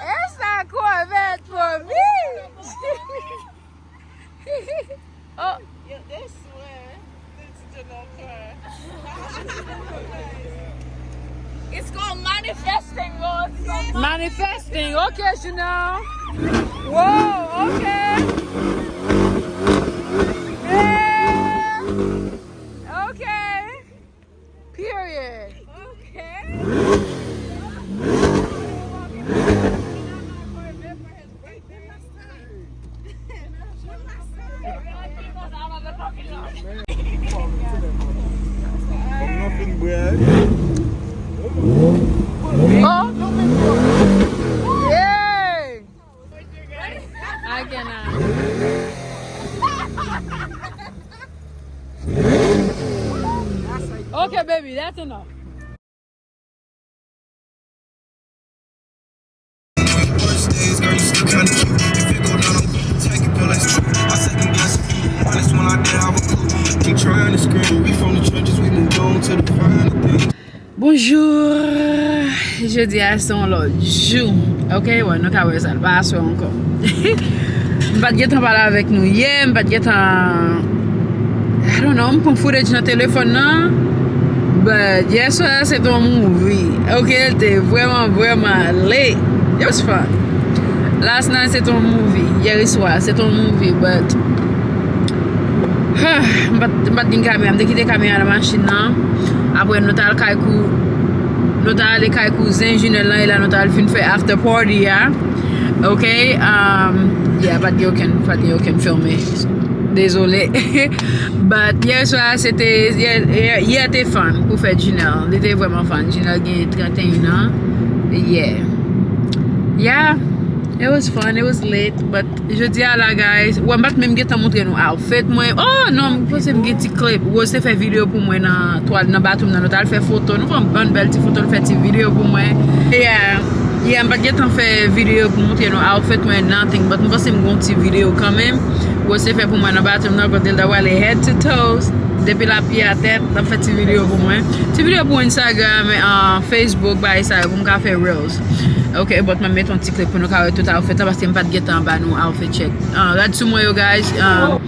It's a Corvette for me. Oh. Yo, they swear. It's called manifesting, bro. It's called manifesting. Ok, Janelle. Whoa, ok. Yeah. Ok. Period. Ok. Oh. Hey. I cannot. Okay, baby, that's enough. Bonjou. Jodi a se yon lòt jou. Ok, wè, nou ka wè sa, l pa aswè ankò. M pa t gentan pale avèk nou yè, m pa t gentan, I don't know, m pran footage nan telefòn nan. But yè swa se t on movie. Ok, l te vrèman, vrèman lit. It was fun. Last night se t on movie. Yè swa se t on movie, but m pa t, m pa t gen kamera. M te kite kamera nan machin nan. Apre nou t al kay kou, nou t al ale kay kouzen Junel lan, e la nou t al fin fè after party a. Ok, um, yeah, pa t gen okenn, pa t gen okenn filme. Dezole. But yè swa se te, yè, yè, yè te fun pou fèt Junel. Li te vrèman fun. Junel gen trannteyen an. Yeah. Yeah. It was fun, it was lit, but jodi a la, guys, wè, m pa t menm gentan montre nou outfit mwen. Oh, non, m panse m gen ti clip. Rose te fè videyo pou mwen nan twal, nan bathroom nan. Nou t al fè foto. Nou pran bann bèl ti foto, nou fè ti videyo pou mwen. Yeah, yeah, m pa t gentan fè videyo pou montre nou outfit mwen, nothing, but m panse m gen yon ti videyo kanmenm. Rose te fè pou mwen nan bathroom nan, kote l ta pwale head to toes. Depi l ap pye a tèt, l ap fè ti videyo pou mwen. Ti videyo pou Instagram, uh, Facebook, bagay sa yo, pou m ka fè reels. Ok, but mwen mete yon ti clip pou nou ka wè tout outfit la, paske m pa t gentan ba nou outfit check. Uh, rad sou mwen yo, guys, uh,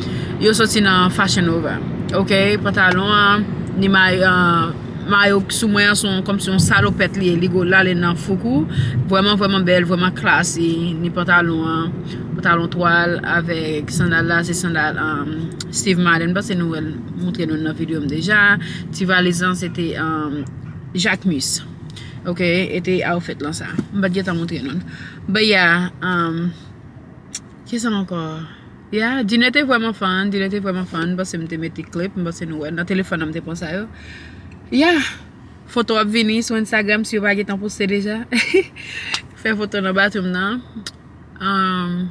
yo soti nan Fashion Nova. Ok, pantalon an, ni may, uh, mayo sou mwen an, se yon, kòmsi yon salopèt li ye, li go, l ale nan foukou. Vrèman, vrèman bèl, vrèman classy, ni pantalon an, pantalon twal avèk sandal la, se sandal, um, Steve Madden, m panse nou wè l, montre nou nan videyo m deja. Ti valiz lan, se te, um, Jacquemus. Ok, e te outfit lan sa. M pa t gentan montre nou l. But yeah, um, kisa ankò? Yeah, dinè te vrèman fun, dinè te vrèman fun. M panse m te mete clip, m panse nou wè. Nan telefòn nan m te pran sa yo. Yeah, foto ap vini sou Instagram si yo pa gentan poste deja. Fè foto nan bathroom nan. Um,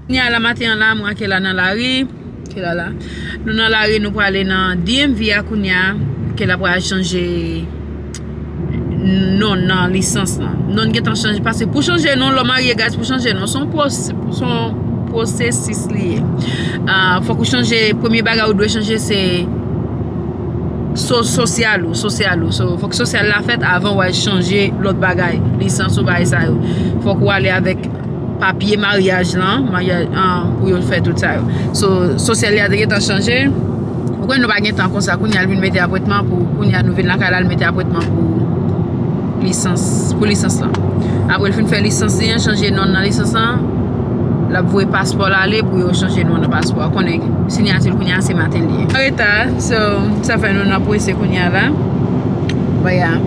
kounye a la maten an la, mwen ak Kela nan lari. Kela la. Nou nan lari, nou prale nan D M V a kounye a. Kela pral chanje non nan lisans lan. Non gentan chanje, paske pou chanje non, lè w marye, guys, pou chanje non, se yon pwos-, se yon pwosesis li ye. Ah, fòk ou chanje, premye bagay ou dwe chanje, se so-, sosyal ou, sosyal ou. So, fòk sosyal la fèt avan w al chanje lòt bagay, lisans ou bagay sa yo. Fòk ou ale avèk papye maryaj lan, maryaj, ah, pou yo fè tout sa yo. So, sosyal li a te gentan chanje. Ou kwè nou pa gen tan konsa, kounye a l vin mete apwentman pou, kounye a nou vin lakay la, l mete apwentman pou lisans, pou lisans lan. Apre l fin fè lisans li an, chanje non nan lisans lan, l ap voye paspò l ale pou yo chanje non nan paspò a. Konnen siyati l kounye a se Martin li ye. An reta, so, sa fè nou nan prese kounye a la. But yeah.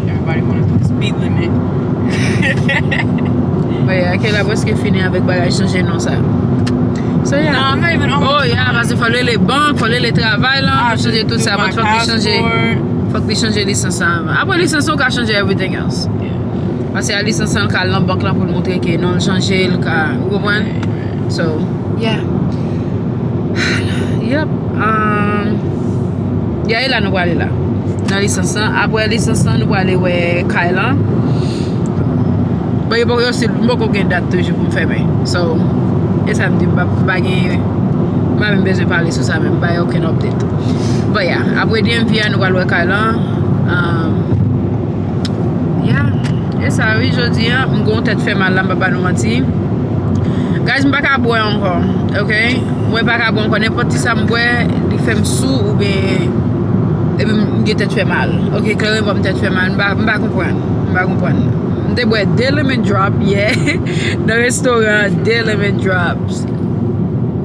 Everybody going through the speed limit. But yeah, Kela prèske fini avèk bagay chanje non sa. So yeah. No, I'm not even almost. Oh yeah, paske fò l rele bank, fò l rele travay lan, pou chanje tout sa, but fòk li chanje, fòk li chanje lisans la avan. Apre lisans la, ou ka chanje everything else. Yeah. Se a lisans lan l ka al nan bank lan pou l montre ke non l chanje, l ka, ou konprann? So, yeah. Yep. Um, yeah, e la nou prale la. Nan lisans lan. Apre lisans lan, nou prale wè kay lan. Bon, yo poko, yo still, m poko gen dat toujou pou m fèmen. So, e sa m di, m pa, m pa gen, m pa menm bezwen pale sou sa menm, m pa gen okenn update. But yeah, apre D M V a, nou pral wè kay lan. Um, Yeah, e sa wi, jodi a, m gon tèt fè mal la, m pa ba nou manti. Guys, m pa ka bwè ankò, ok? Mwen pa ka bwè ankò, nenpòt ti sa m bwè, li fè m sou oubyen, epi m gen tèt fè mal. Ok, kleren ban m tèt fè mal, m pa, m pa konprann, m pa konprann. M te bwè de lemon drop yè, nan restoran, de lemon drops.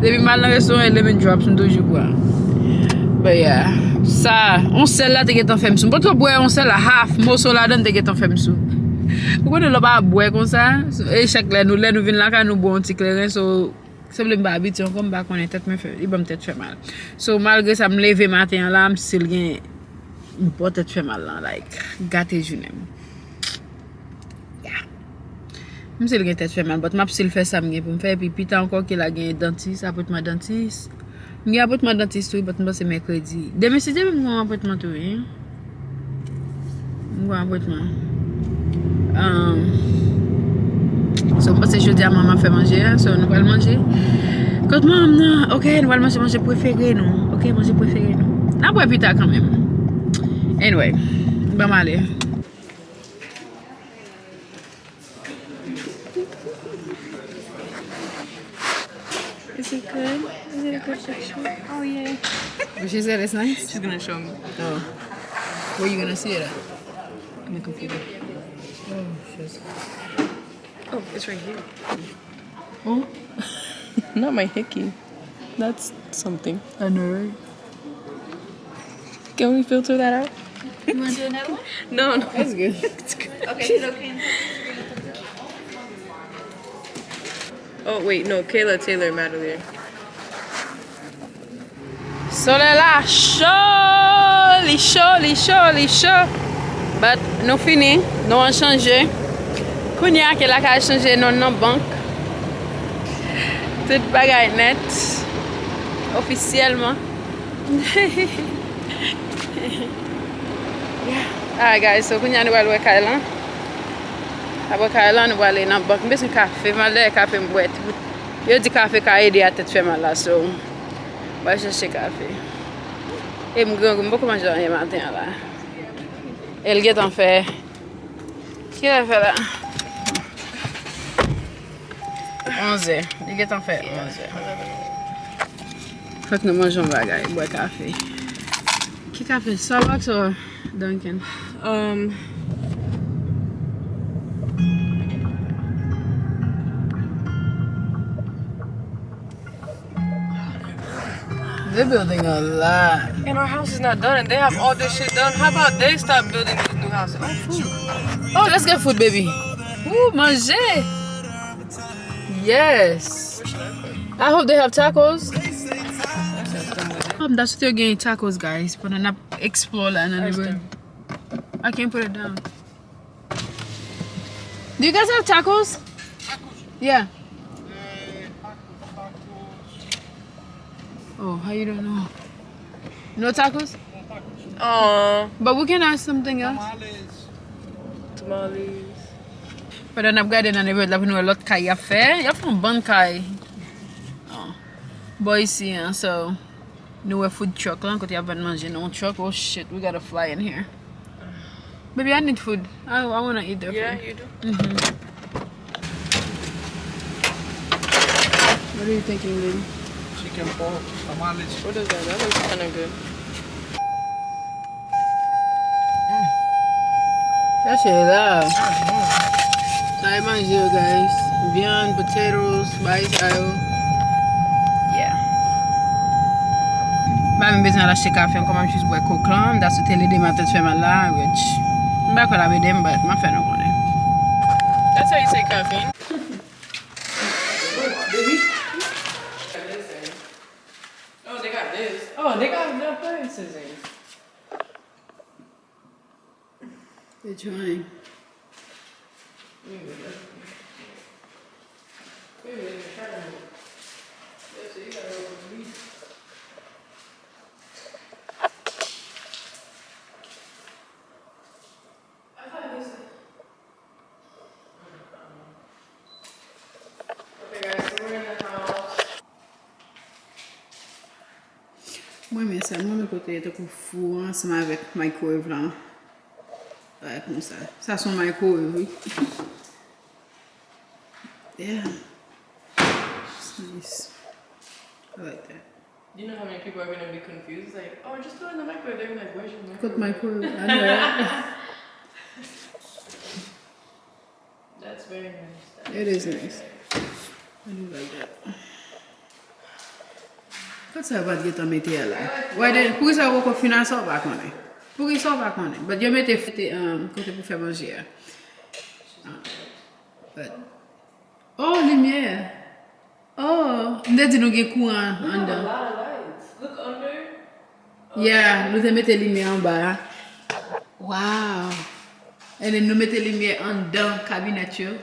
Depi m al nan restoran, e lemon drops m toujou pran. But yeah, sa, yon sèl la te gentan fè m sou. M potko bwè yon sèl la, half moso ladan te gentan fè m sou. Ou konnen lè w pa bwè konsa, e chak lè nou, lè nou vin lakay, nou bwè yon ti kleren, so, sanble m pa abitye ankò, m pa konnen tèt mwen fè, li ban m tèt fè mal. So, malgre sa, m leve maten an la, m still gen, m bò tèt fè mal lan, like, gate jounen m. Yeah. M still gen tèt fè mal, but m ap still fè sa m gen pou m fè, epi pita ankò, Kela gen dantis, apwentman dantis. M gen apwentman dantis tou, but m panse mèkredi. Demen, si Dye vle, m gen yon apwentman tou, wi. M gen yon apwentman. Um, so, m panse jodi a manman ap fè manje a, so nou pral manje. Kot manman m nan? Ok, nou pral manje manje prefere nou. Ok, manje prefere nou. N ap wè pita kanmenm. Anyway, ban m ale. Is it good? Is it a good picture? Oh, yay. What she said, it's nice? She's gonna show me. Oh. Where you gonna see it at? On the computer. Oh, shit. Oh, it's right here. Oh. Not my hickey. That's something. I know, right? Can we filter that out? You wanna do another one? No, no. That's good. It's good. Okay, so can Oh, wait, no, Kayla Taylor Madalier. Solèy la cho, li cho, li cho, li cho. But nou fini, nou an chanje. Kounye a, Kela ka al chanje non nan bank. Tout bagay nèt. Ofisyèlman. Yeah. Alright, guys, so kounye a nou pral wè kay lan. Apre kay lan, nou prale nan bank. M bezwen kafe, m al dèyè kafe m bwè. Yo di kafe ka ede a tèt fè mal la, so m pral chèche kafe. E m grangou, m poko manje anyen maten an la. E l gentan fè. Kilè l fè la? Onzè. Li gentan fè onzè. Fòk nou manje yon bagay, bwè kafe. Ki kafe? Starbucks or Dunkin'? Um, They're building a lot. And our house is not done, and they have all this shit done. How about they stop building these new houses? Oh, food. Oh, let's get food, baby. Ooh, manje. Yes. I hope they have tacos. Um, that's what they're getting, tacos, guys. Pandan n ap explore la nan neighborhood. I can't put it down. Do you guys have tacos? Yeah. Oh, how you don't know? No tacos? Aw. But we can ask something else. Tamales. Pandan n ap gade nan neighborhood la pou nou wè lòt kay y ap fè. Y ap fè yon bann kay. Oh. Bò isi an, so. Nou wè food truck lan, kote y ap vann manje nan yon truck. Oh shit, we gotta fly in here. Baby, I need food. I, I wanna eat their food. Yeah, you do. Mm-hmm. What are you thinking, baby? Chicken pork, tamales. What is that? That looks kinda good. Sa se la. Sa e manje yo, guys. Vyann, potatoes, bagay sa yo. Yeah. M pa menm bezwen al achte kafe ankò, m ap jis bwè coke lan. That's what te ede m a tèt fè mal la, which m pa kwè l ap ede m, but m ap fè nou konnen. That's how you say caffeine? Baby. Oh, they got this. Oh, they got the appliances in. They're trying. Mwen renmen sa, mwen renmen kote tankou fou an ansanm avèk microwave lan. Bagay konsa. Sa se yon microwave, wi. Yeah. It's nice. I like that. You know how many people are gonna be confused? Like, oh, just throw it in the microwave. They're gonna be like, where's your microwave? Kot microwave? I know, right? That's very nice. It is nice. I do like that. Kot sa yo pa t gentan mete a la? Why then, poukisa yo poko fin a sa w pa konnen? Poukisa w pa konnen? But yo mete, mete, um, kote pou fè manje a. But, oh, limyè. Oh, m te di nou gen kouran anndan. Yeah, nou te mete limyè anba a. Wow. And then nou mete limyè anndan kabinèt yo.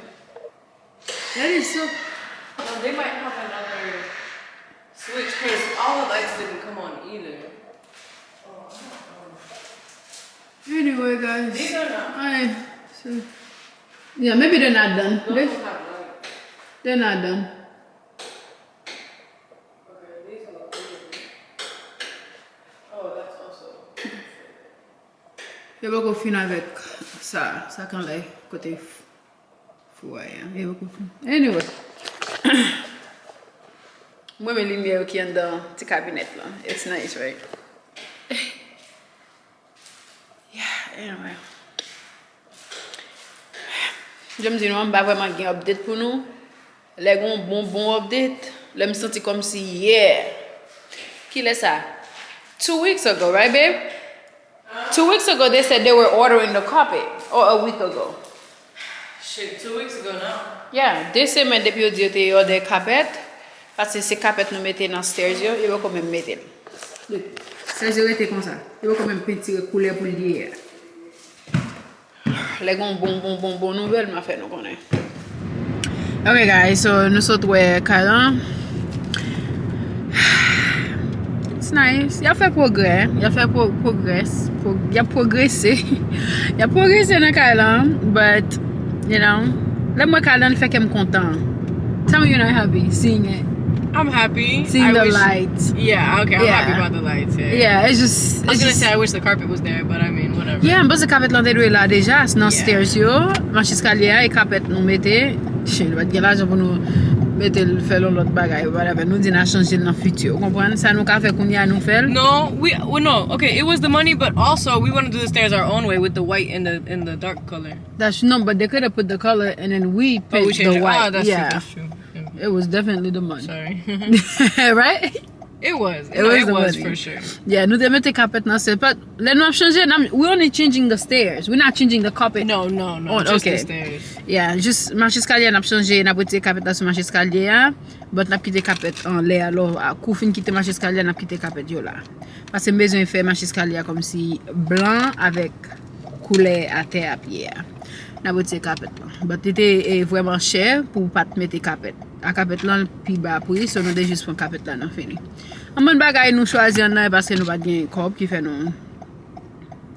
That is so. No, they might have another switch because all the lights didn't come on either. Anyway, guys. These are not. I, so, yeah, maybe they're not done. They, they're not done. Yo poko fin avèk sa, sa k anlè kote f-, fou a ye a. Yo poko fin. Anyway. Mwen renmen limyè yo ki anndan ti kabinèt lan. It's nice, right? Yeah, anyway. Jan m di nou an, m pa vrèman gen update pou nou. Lè gen yon bon, bon update, lè m santi kòmsi, yeah. Kilè sa? Two weeks ago, right, babe? Two weeks ago, they said they were ordering the carpet, or a week ago. Shit, two weeks ago now. Yeah, de semèn depi yo di yo te order kapèt, paske se kapèt nou mete nan stairs yo, yo poko menm mete l. Look, stairs yo rete konsa. Yo poko menm pentire koulè pou l ye a. Lè gen yon bon, bon, bon, bon nouvèl, m a fè nou konnen. Ok, guys, so nou sot wè kay lan. It's nice. Y ap fè pwogrè. Y ap fè pro-, progrès. Pro-, y ap pwogrese. Y ap pwogrese nan kay lan, but, you know, lè m wè kay lan, li fè kè m kontan. Tell me you're not happy seeing it. I'm happy. Seeing I the wish, lights. Yeah, okay, I'm happy about the lights. Yeah. Yeah, it's just, I was gonna say I wish the carpet was there, but I mean, whatever. Yeah, m panse kapèt lan te dwe la deja, nan stairs yo, mach eskalye a, e kapèt nou mete. Shit, nou pa t gen lajan pou nou mete l fè yon lòt bagay, whatever. Nou di n a chanje l nan fiti, ou konprann? Sa nou ka fè kounye a, nou fè l. No, we, we, no, okay, it was the money, but also we wanna do the stairs our own way with the white and the, and the dark color. That's, no, but they could have put the color and then we pick the white. Oh, we changed it. Ah, that's true, that's true. It was definitely the money. Sorry. Right? It was. It was the money. Yeah, nou te mete kapèt nan sèl. But lè nou ap chanje, n ap, we only changing the stairs. We're not changing the carpet. No, no, no, just the stairs. Yeah, jis mach eskalye a n ap chanje, n ap retire kapèt la sou mach eskalye a. But n ap kite kapèt anlè, alò, a, kou fin kite mach eskalye a, n ap kite kapèt yo la. Paske m bezwen fè mach eskalye a kòmsi blan avèk koulè atè a pye a. N ap retire kapèt lan. But li te, e, vrèman chè pou w pa t mete kapèt. A kapèt lan pi ba pri, so nou te jis pran kapèt la, n ap fini. Yon bann bagay nou chwazi anndan e paske nou pa t gen kòb ki fè nou.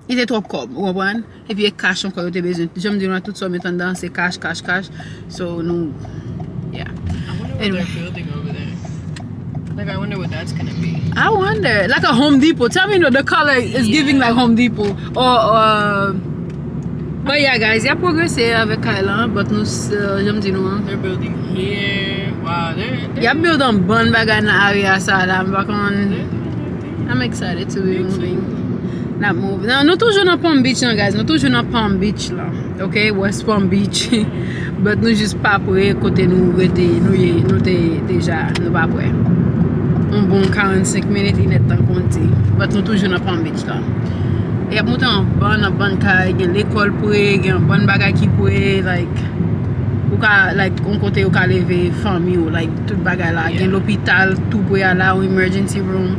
Li te twòp kòb, ou konprann? Epi e kach ankò yo te bezwen. Jan m di nou an, tout sa w met anndan se kach, kach, kach. So nou, yeah. I wonder what they're building over there. Like, I wonder what that's gonna be. I wonder. Like a Home Depot. Tell me, no, the color is giving like Home Depot. Or, uh, but yeah, guys, y ap pwogrese avèk kay lan, but nou, s-, uh, jan m di nou an. They're building here. Wow, they're, they're Y ap build yon bann bagay nan area sa la, m pa konn. I'm excited to be moving. N ap move. Non, nou toujou nan Palm Beach lan, guys. Nou toujou nan Palm Beach lan. Ok, West Palm Beach. But nou jis pa pre kote nou rete, nou ye, nou te deja, nou pa pre. Yon bon karannsenk minit, inèdtan konn di. But nou toujou nan Palm Beach lan. E y ap monte yon bann, yon bann kay, gen lekòl pre, gen yon bann bagay ki pre, like, ou ka, like, yon kote ou ka leve fanmi w, like, tout bagay la. Gen lopital tou pre a la, yon emergency room.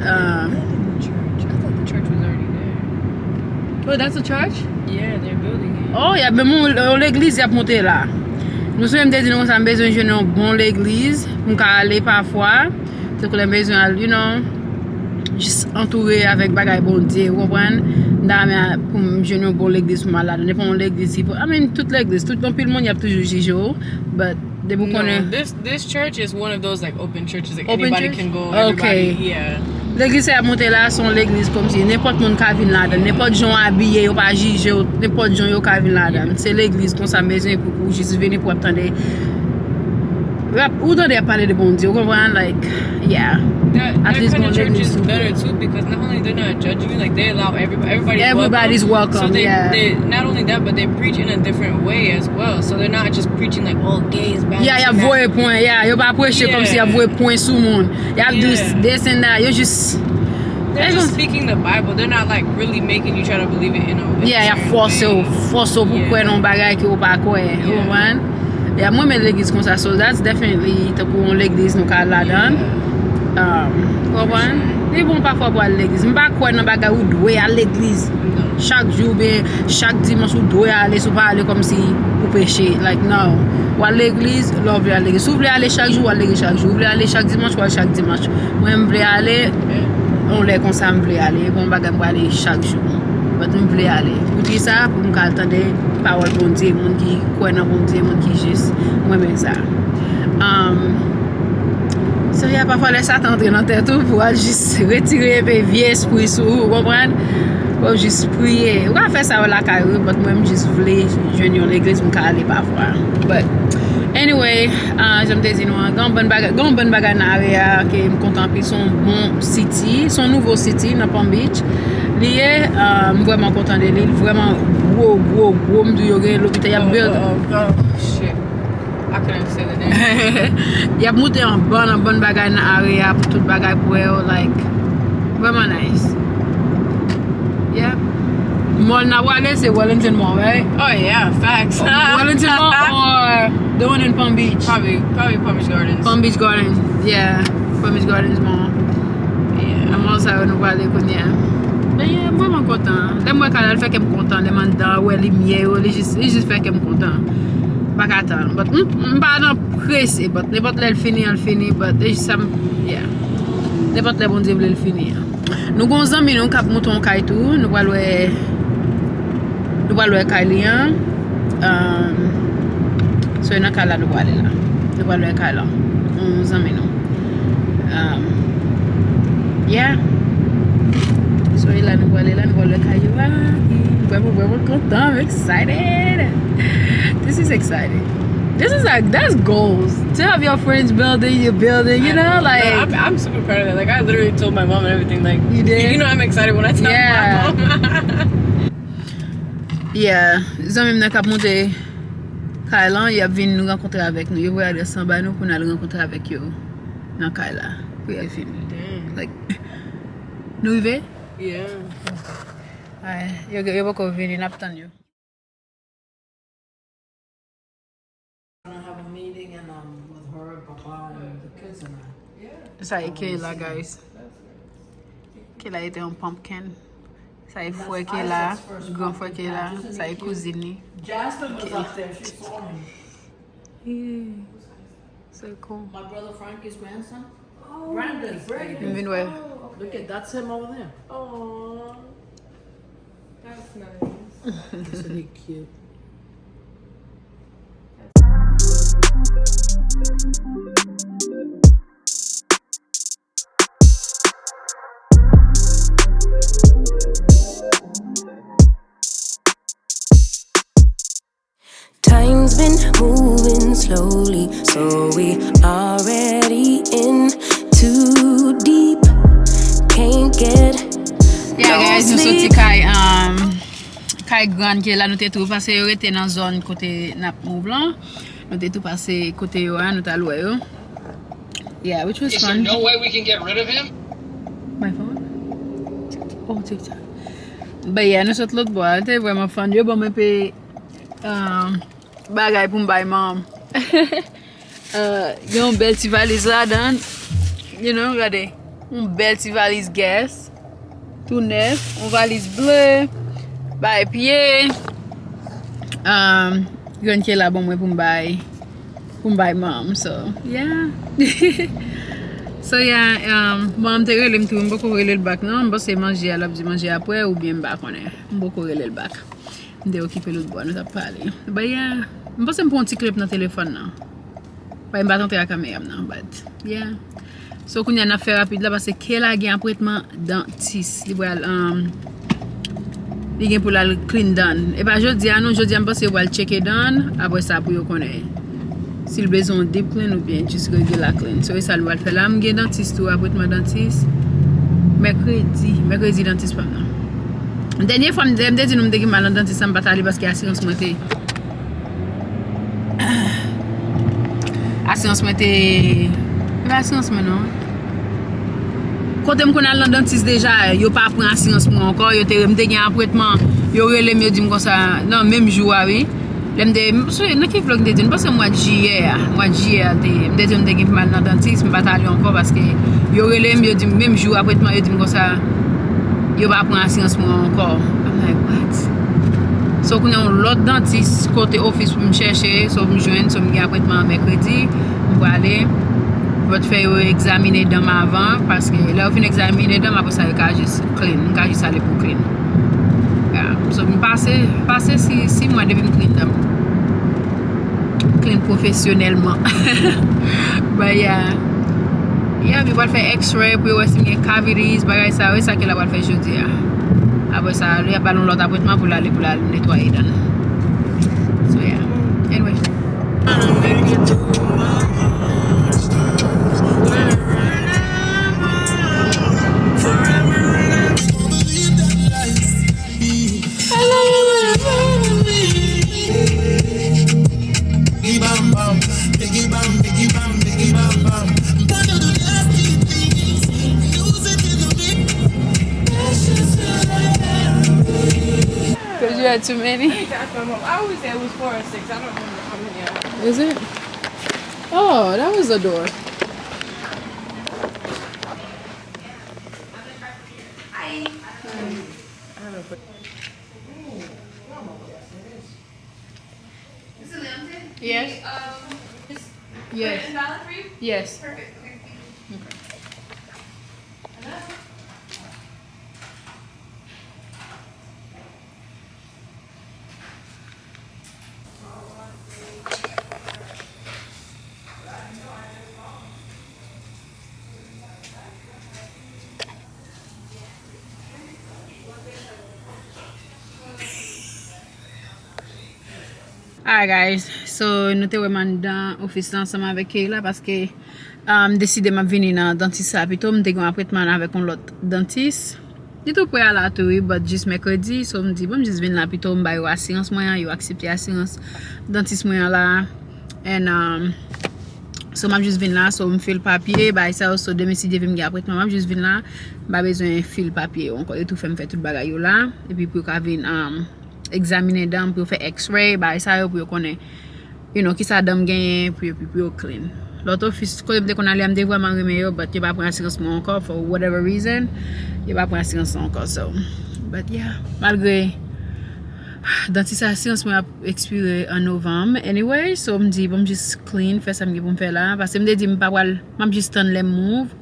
Uh, Building the church. I thought the church was already there. Oh, that's a church? Yeah, they're building it. Oh, y ap menm yon, yon legliz y ap monte la. Nou sonje m te di nou konsa, m bezwen jwenn yon bon legliz pou m ka ale pafwa. Tankou lè m bezwen al, you know, jis antoure avèk bagay Bondye, ou konprann? M ta renmen pou m jwenn yon bon legliz pou m al ladan. Depi yon legliz, si, I mean, tout legliz, tout anpil moun, y ap toujou jije w, but depi w konnen. This church is one of those, like, open churches, like, anybody can go, everybody, yeah. Legliz sa y ap monte la, se yon legliz kòmsi nenpòt moun ka vin ladan, nenpòt jan w abiye, yo pa jije w, nenpòt jan yo ka vin ladan. Se legliz konsa, m bezwen pou, pou jis vini pou w ap tande. Rap, ou tande y ap pale de Bondye, ou konprann? Like, yeah. At least gon legliz sou. That kind of church is better too, because not only they're not judging you, like, they allow everybody, everybody's welcome. Everybody's welcome, so they, yeah. They, not only that, but they preach in a different way as well. So they're not just preaching, like, all gays, bad, this and that. Yeah, y ap voye pwen, yeah. Yo pa preche kòmsi y ap voye pwen sou moun. Y ap do this and that. Yo jis. They're just speaking the Bible. They're not, like, really making you try to believe it in a, in a certain way. Yeah, y ap fòse w, fòse w pou kwè nan yon bagay ke w pa kwè. Ou konprann? Yeah, mwen renmen legliz konsa, so that's definitely tankou yon legliz nou ka al ladan. Um, ou konprann? Li bon pafwa pou al legliz. M pa kwè nan bagay ou dwe al legliz chak jou, oubyen chak dimanch ou dwe ale, si w pa ale kòmsi ou peche. Like, no. Ou al legliz, lè w vle al legliz. Si w vle ale chak jou, ou al legliz chak jou. Ou vle ale chak dimanch, ou al chak dimanch. Mwen, m vle ale, yon lè konsa m vle ale. Bon, bagay m prale chak jou. But m vle ale. Poukisa? Pou m ka al tande pawòl Bondye, moun ki kwè nan Bondye, moun ki jis. Mwen renmen sa. Um, so, yeah, pafwa lè Satan antre nan tèt ou pou al jis retire enpe vye espri sou ou, ou konprann? Ou jis priye. Ou ka fè sa yo lakay ou, but mwen, m jis vle jwenn yon legliz pou m ka ale pafwa. But, anyway, ah, jan m te di nou an, gen yon bann bagay, gen yon bann bagay nan area ke m kontan anpil. Se yon bon city, se yon nouvo city nan Palm Beach. Li ye, ah, m vrèman kontan de li. Li vrèman gwo, gwo, gwo. M di w yo gen lopital, y ap build. Oh, oh, oh, oh, shit. I couldn't say the name. Y ap moute yon bann, yon bann bagay nan area pou tout bagay pou yo, like, vrèman nice. Yeah. Mall n ap prale, se Wellington Mall, right? Oh, yeah, facts. Wellington Mall or the one in Palm Beach? Probably, probably Palm Beach Gardens. Palm Beach Gardens, yeah. Palm Beach Gardens Mall. Yeah. Nan mall sa yo nou prale kounye a. Men, yeah, m vrèman kontan. Lè m wè Kayla, l fè kè m kontan. Lè m anndan, wè limyè yo, li jis, li jis fè kè m kontan. M pa ka tann. But m, m pa nan prese, but nenpòt lè l fini an, l fini, but e jis sa m, yeah. Nenpòt lè Bondye vle l fini an. Nou gon zanmi nou k ap moute yon kay tou, nou pral wè, nou pral wè kay li an. Um, so, e nan kay la nou prale la. Nou pral wè kay la. Yon zanmi nou. Um, yeah. So, e la nou prale la, nou pral wè kay yo a. Vrèman, vrèman kontan, I'm excited. This is exciting. This is like, that's goals. To have your friends building, you building, you know, like. I'm, I'm super proud of that. Like, I literally told my mom and everything. Like, you did? You know I'm excited when I tell my mom. Yeah. Yeah. Zanmi m nan k ap moute kay lan, y ap vin rankontre avèk nou. Yo voye adrès lan ba nou pou n al rankontre avèk yo nan kay la. Pou y al vini. Damn. Like, nou rive? Yeah. Ay, yo, yo poko vini, n ap tann yo. Gonna have a meeting and, um, with her, papa, and the kids and I. Sa e Kayla, guys. Kayla ete yon pumpkin. Sa e frè Kayla, gran frè Kayla. Sa e kouzin li. Jasmine was up there. She saw me. Yeah. So cool. My brother Frankie's grandson. Oh, Brandon's baby. M vin wè. Oh, okay. Look at, that's him over there. Aw. That's nice. Isn't he cute? Time's been moving slowly, so we already in too deep. Can't get no sleep. Yeah, guys, nou soti kay, um, kay grann Kayla, nou te tou pase yo rete nan zòn kote n ap move lan. Nou te tou pase kote yo a, nou t al wè yo. Yeah, which was fun. Is there no way we can get rid of him? My phone? Oh, TikTok. But yeah, nou sot lòt bò a. Te vrèman fun. Yo ban m enpe, um, bagay pou m bay manman. Uh, gen yon bèl ti valiz ladan. You know, gade. Yon bèl ti valiz gas. Tou nèf. Yon valiz ble. Bay pye. Um, grann Kayla ban mwen pou m bay, pou m bay manman m, so, yeah. So, yeah, um, manman m te rele m tou, m poko rele l back non, m panse manje a, l ap di manje apre, oubyen m pa konnen, m poko rele l back. M te okipe lòt bò, nou t ap pale. But yeah, m panse m pran yon ti klip nan telefòn nan. Paske m pa t antre ak kamera m nan, but yeah. So, kounye a n ap fè rapid la, paske Kayla gen apwentman dantis. Li pral, um, li gen pou l al clean dan. E pa jodi a, non, jodi a m panse yo pral tcheke dan, apre sa pou yo konnen si l bezwen yon deep clean oubyen jis regular clean. So, e sa l pral fè la. M gen dantis tou, apwentman dantis. Mèkredi, mèkredi dantis pa m nan. Dènye fwa m, m te di nou m te gen mal nan dantis la, m pa t ale paske asirans mwen te Asirans mwen te, e pa asirans mwen non. Kote m konn al nan dantis deja, yo pa pran asirans mwen ankò, yo te, m te gen apwentman, yo rele m, yo di m konsa, nan menm jou a, wi. Lè m te, m sonje, nan ki vlog m te di, m panse mwa jiyè a, mwa jiyè a, te, m te di m te gen pou m al nan dantis, m pa t ale ankò paske yo rele m, yo di m menm jou apwentman, yo di m konsa, yo pa pran asirans mwen ankò. I'm like, what? So, kounye a yon lòt dantis kote ofis pou m chèche, so m jwenn, so m gen apwentman mèkredi, m prale. Yo t fè yo egzamine dan m avan, paske lè yo fin egzamine dan m, apre sa yo ka jis clean, m ka jis ale pou clean. Yeah. So, m pase, pase si, si mwa depi m clean dan m. Clean pwofesyonèlman. But yeah. Yeah, mi pral fè x-ray pou yo wè si m gen cavities, bagay sa yo, e sa ke l ap pral fè jodi a. Apre sa, li ap ba l yon lòt apwentman pou l ale, pou l al netwaye dan l. So yeah. Anyway. Because you had too many. I always say it was four or six. I don't remember how many I had. Is it? Oh, that was the door. Yes. Yes. Yes. Okay. Alright guys, so nou te wè m anndan ofis la ansanm avèk Kayla paske, um, m deside m ap vini nan dantis la pito. M te gen yon apwentman avèk yon lòt dantis. Li tou pre a la tou wi, but jis mèkredi, so m di bon m jis vin la pito, m ba yo asirans mwen an, yo aksepte asirans dantis mwen an la. And, um, so m ap jis vin la, so m fil papye, bagay sa yo, so demen si Dye vle m gen apwentman, m ap jis vin la, m pa bezwen fil papye yo ankò, yo tou fè m fè tout bagay yo la, epi pou yo ka vin, um, egzaminen dan m, pou yo fè x-ray, bagay sa yo pou yo konnen, you know, kisa dan m genyen, pou yo, pou yo clean. Lòt ofis, kote m te konn ale a, m te vrèman renmen yo, but yo pa pran asirans mwen ankò, for whatever reason, yo pa pran asirans mwen ankò, so, but yeah, malgre dantis asirans mwen ap ekspire an novanm, anyway, so m di, bon, m jis clean, fè sa m gen pou m fè la, paske m te di m pa pral, m ap jis tann lè m move,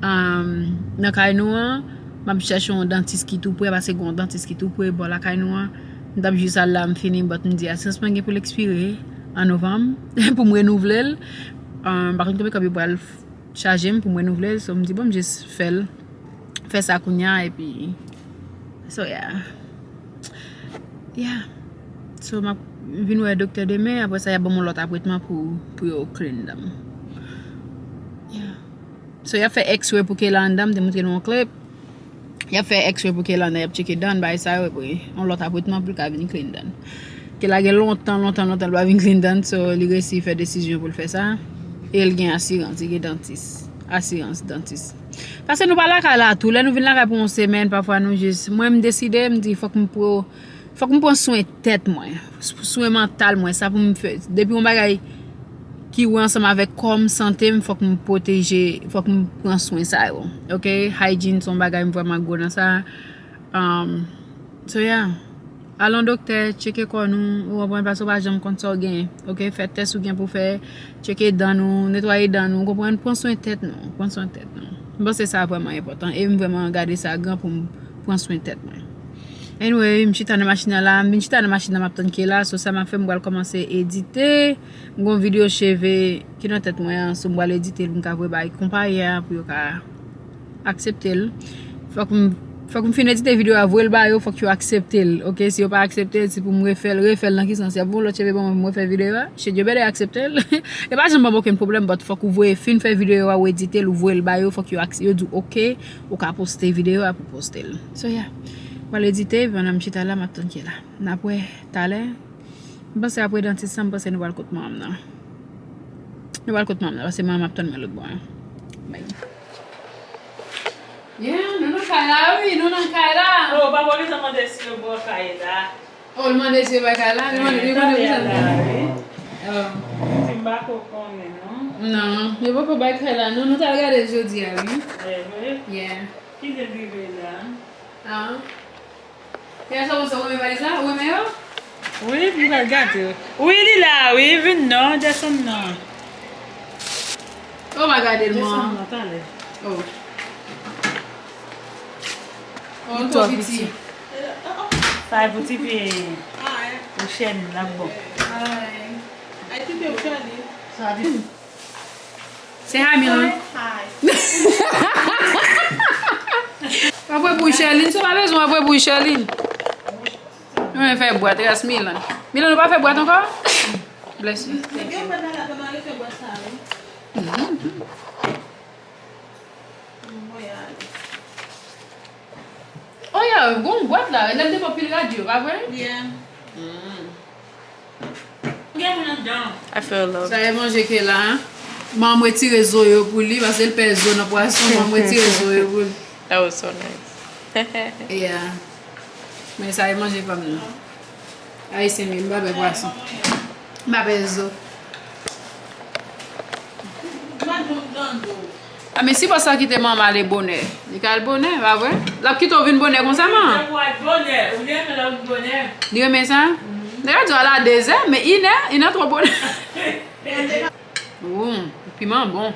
um, nan kay nou an, m ap chèche yon dantis ki tou pre, paske gen yon dantis ki tou pre bò lakay nou an. M t ap jis al la, m fini, but m di, asirans mwen gen pou l ekspire an novanm, pou m renouvle l. Um, pa konn konbyen kòb yo pral chaje m pou m renouvle l, so m di, bon, m jis fè l, fè sa kounye a, epi, so, yeah. Yeah. So, m ap vin wè doktè demen, apre sa, y ap ban m yon lòt apwentman pou, pou yo clean dan m. Yeah. So, y ap fè x-ray pou Kayla anndan, m te montre nou yon clip. Y ap fè x-ray pou Kayla anndan, y ap tcheke dan, bagay sa yo, epi yon lòt apwentman pou l ka vin clean dan. Kayla gen lontan, lontan, lontan, l pa vin clean dan, so, li resi fè desizyon pou l fè sa. E l gen asirans, li gen dantis. Asirans, dantis. Paske nou pa lakay la tou. Lè nou vin lakay pou yon semèn, pafwa nou jis, mwen, m deside, m di, fòk m pran, fòk m pran swen tèt mwen, swen mantal mwen, sa pou m fè. Depi yon bagay ki wè ansanm avèk kò m, sante m, fòk m pwoteje, fòk m pran swen sa yo. Ok? Hygiene se yon bagay m vrèman gwo nan sa. Um, so yeah. Al nan doktè, tcheke kò nou, ou konprann, paske w pa janm konn sa w genyen. Oke, fè tès ou gen pou fè, tcheke dan nou, netwaye dan nou, ou konprann, pran swen tèt nou, pran swen tèt nou. M panse sa vrèman enpòtan, e m vrèman gade sa gran pou m pran swen tèt mwen. Anyway, m chita nan machin nan la, m vin chita nan machin nan, m ap tann Kela, so sa m ap fè, m pral kòmanse edite. M gon videyo cheve ki nan tèt mwen an, so m pral edite l pou m ka voye bay konpayi a pou yo ka aksepte l. Fòk m, fòk m fin edite videyo a, voye l ba yo, fòk yo aksepte l. Oke, si yo pa aksepte l, se pou m refè l, refè l nan ki sans? Y ap voye yon lòt cheve ban mwen pou m refè videyo a? Shit, yo better aksepte l. Yo pa janm ban m okenn pwoblèm, but fòk ou voye, fin fè videyo a, ou edite l, ou voye l ba yo, fòk yo, yo di w oke, ou ka poste videyo a pou poste l. So yeah, m pral edite, pandan m chita la, m ap tann Kela. N ap wè talè. M panse apre dantis lan, m panse nou pral kot manman m nan. Nou pral kot manman m nan, paske manman m ap tann mwen lòt bò an. Bay. Yeah, nou nan kay la, wi, nou nan kay la. Oh, papa gentan mande si yo bò kay la. Oh, l mande si yo bay kay la, li mande, li mande pou sa. Oh. Si m pa ko konnen, non. Non, yo poko bay kay la, non, nou t al gade l jodi a, wi. Evre? Yeah. Ki lè l rive la? Ah. Kiyès ou panse ou renmen valiz la? Ou renmen yo? Wi, m pral gade. Wi, li la, wi, vin non, desann non. Oh my God, Elma. Desann non, talè. Oh. Oh, li twò piti. Sa e pou tifi pou Sherline, l ap bon. Ay, tifi pou Sherline. Sa di. Say hi, Milan. Hi. W ap voye pou Sherline, si w pa bezwen, w ap voye pou Sherline. Nou menm fè bwat, res Milan. Milan, nou pa fè bwat ankò? Bless you. Thank you. Oh yeah, gon bwat la, lè m te pran pil radyo, pa vre? Yeah. Mm. Gen moun anndan. I feel love. Sa e manje Kela, hein? Manman m retire zo yo pou li, paske l pè zo nan pwason, manman m retire zo yo pou li. That was so nice. Yeah. Men sa e manje pa m nan. Ayisyen m ye, m pa pè pwason. M pa pè zo. Ah, men si bòs la kite manman ale bonè, li ka al bonè, pa vre? L ap kite w vin bonè konsa, man? Ou renmen lè w vin bonè. Li renmen sa? Nèg la di w al a dezè, men inè, inè twò bonè. Ou, piman bon.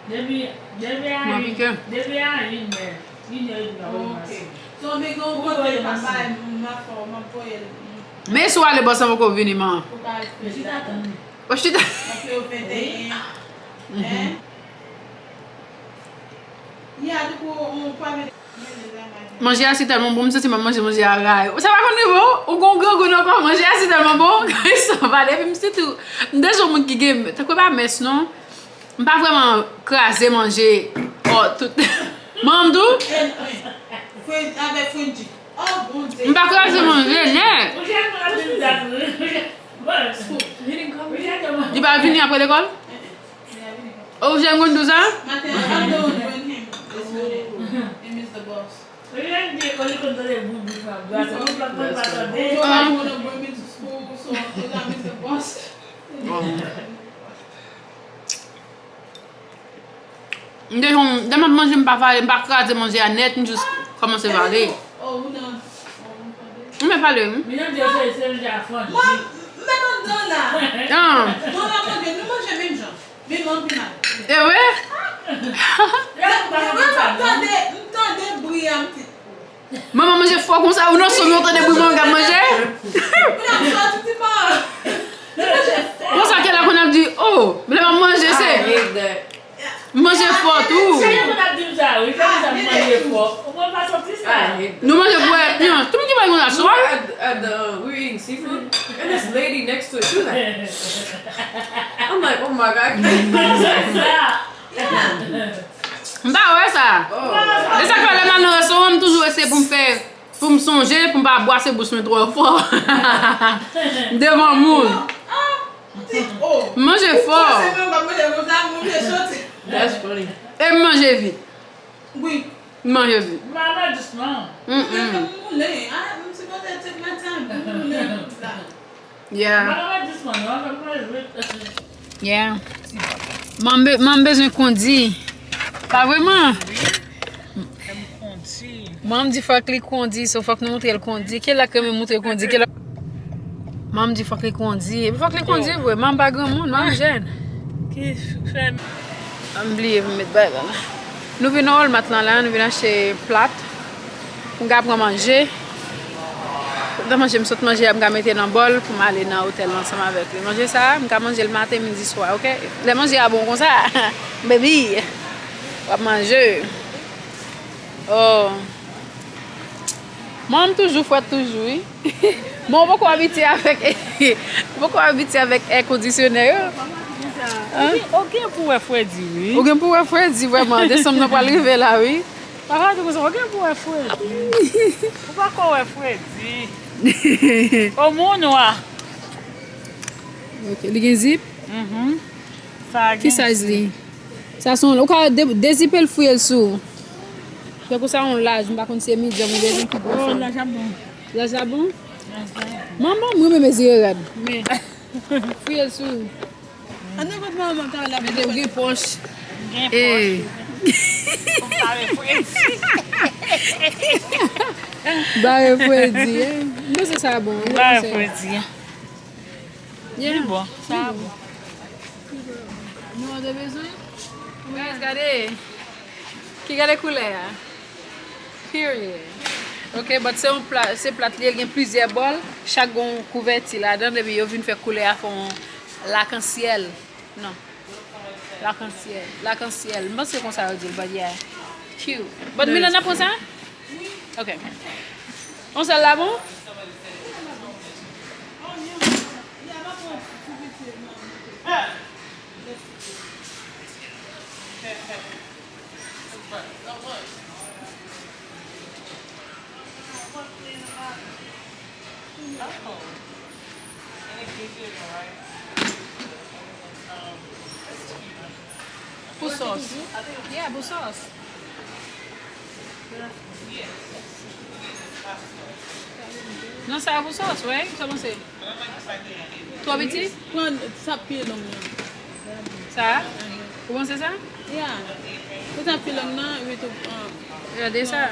Depi, depi a, piman pikan. Depi a inè, inè, inè, ok. So, men gen yon kote m ap bay, m ap fè, m ap voye l. Men si w ale bòs la poko vini, man. Ou ka espere. Ou chita. Manje a si tèlman bon, m santi m ap manje manje a ray. Sa pa konn rive w, ou gon grangou nan kò, manje a si tèlman bon, sa pa depi m sitou. M deja yon moun ki gen, tankou pa mens non, m pa vrèman kraze manje, oh, tout. Manman m tou? M pa kraze manje, nèt. Li pa vini apre lekòl? Ou jan konn tou sa? M te jwenn, lè m ap manje, m pa vale, m pa kraze manje a nèt, m jis kòmanse vale. Ou mèt pale, wi. Mwen, m mèt anndan la. Mwen pa manje, nou manje menm jan. Men mwen pi mal. E vre? Lè m tande, m tande bri a, m te Manman manje fò konsa, ou nan sonm ou tande bri manman k ap manje? Konsa ke la konn ap di, oh, lè m ap manje se. Manje fò tou. Se yo konn ap di m sa, wi, se konn ap manje fò. Ou konn pa santi sa. Nou manje pou, non, tout moun ki manje konsa, swa. At, at the, we were eating seafood, and this lady next to it, she was like, I'm like, oh my God. M pa wè sa. E sa k fè lè m al nan restoran, m toujou eseye pou m fè, pou m sonje, pou m pa bwase bouch mwen twò fò. Devan moun. M manje fò. That's funny. E m manje vit. M manje vit. Mm-mm. Yeah. Yeah. Manman be-, manman bezwen kondi. Pa vrèman. Lè m kondi. Manman di fòk li kondi, so fòk nou montre l kondi. Ki lè k renmen montre kondi? Ki lè... Manman di fòk li kondi. Epi fòk li kondi vre. Manman pa granmoun, manman jèn. Ki fè... M bliye pou m met bagay la. Nou vin nan Walmart lan la, nou vin achte plat. M ka pran manje. Nan manje m sot manje a, m ka mete nan bòl pou m ale nan otèl la ansanm avèk li. Manje sa a, m ka manje l maten, midi, swa, oke? Lè manje a bon konsa, baby, w ap manje. Oh. Mwen, m toujou frèt toujou, wi. Mwen, ou poko abitye avèk, ou poko abitye avèk èkondisyonè yo. Hein? Ou gen pou wè fredi, wi. Ou gen pou wè fredi, vrèman. Desanm nan pral rive la, wi. Papa di konsa, ou gen pou wè fredi. Ou pa ko wè fredi. O moun nwa. Ok, li gen zip? Mhm. Sa gen. Ki size li? Sa se yon, ou ka de-, dezipe l, fouye l sou. Tankou sa yon laj, m pa konn si se medium oubyen ki gwosè. Oh, laj la bon. Laj la bon? Laj la bon. Manman, mwen menm mezire rad. Men. Fouye l sou. An nenpòt moman, ta la. Mete ou gen pòch. Gen pòch. Ou bare fredi. Bare fredi, eh. Mwen se sa bon. Bare fredi. Yeah. Li bon, sa bon. Nou an de bezwen? Guys, gade. Ki gade koulè a? Period. Ok, but se yon pla-, se plat li, li gen plizyè bòl, chak gen yon kouvèti ladan, depi yo vin fè koulè a fè yon lakansyèl. Non. Lakansyèl. Lakansyèl. M panse konsa yo di l, but yeah. Cute. But Milena pran sa? Ok. Yon sèl la bon? Pou sòs. Yeah, pou sòs. Non, sa pou sòs, wi. Sa panse? Twò piti? Pran sa pi long nan. Sa? Ou panse sa? Yeah. Pou sa pi long nan, wi, tou, ah. Gade sa.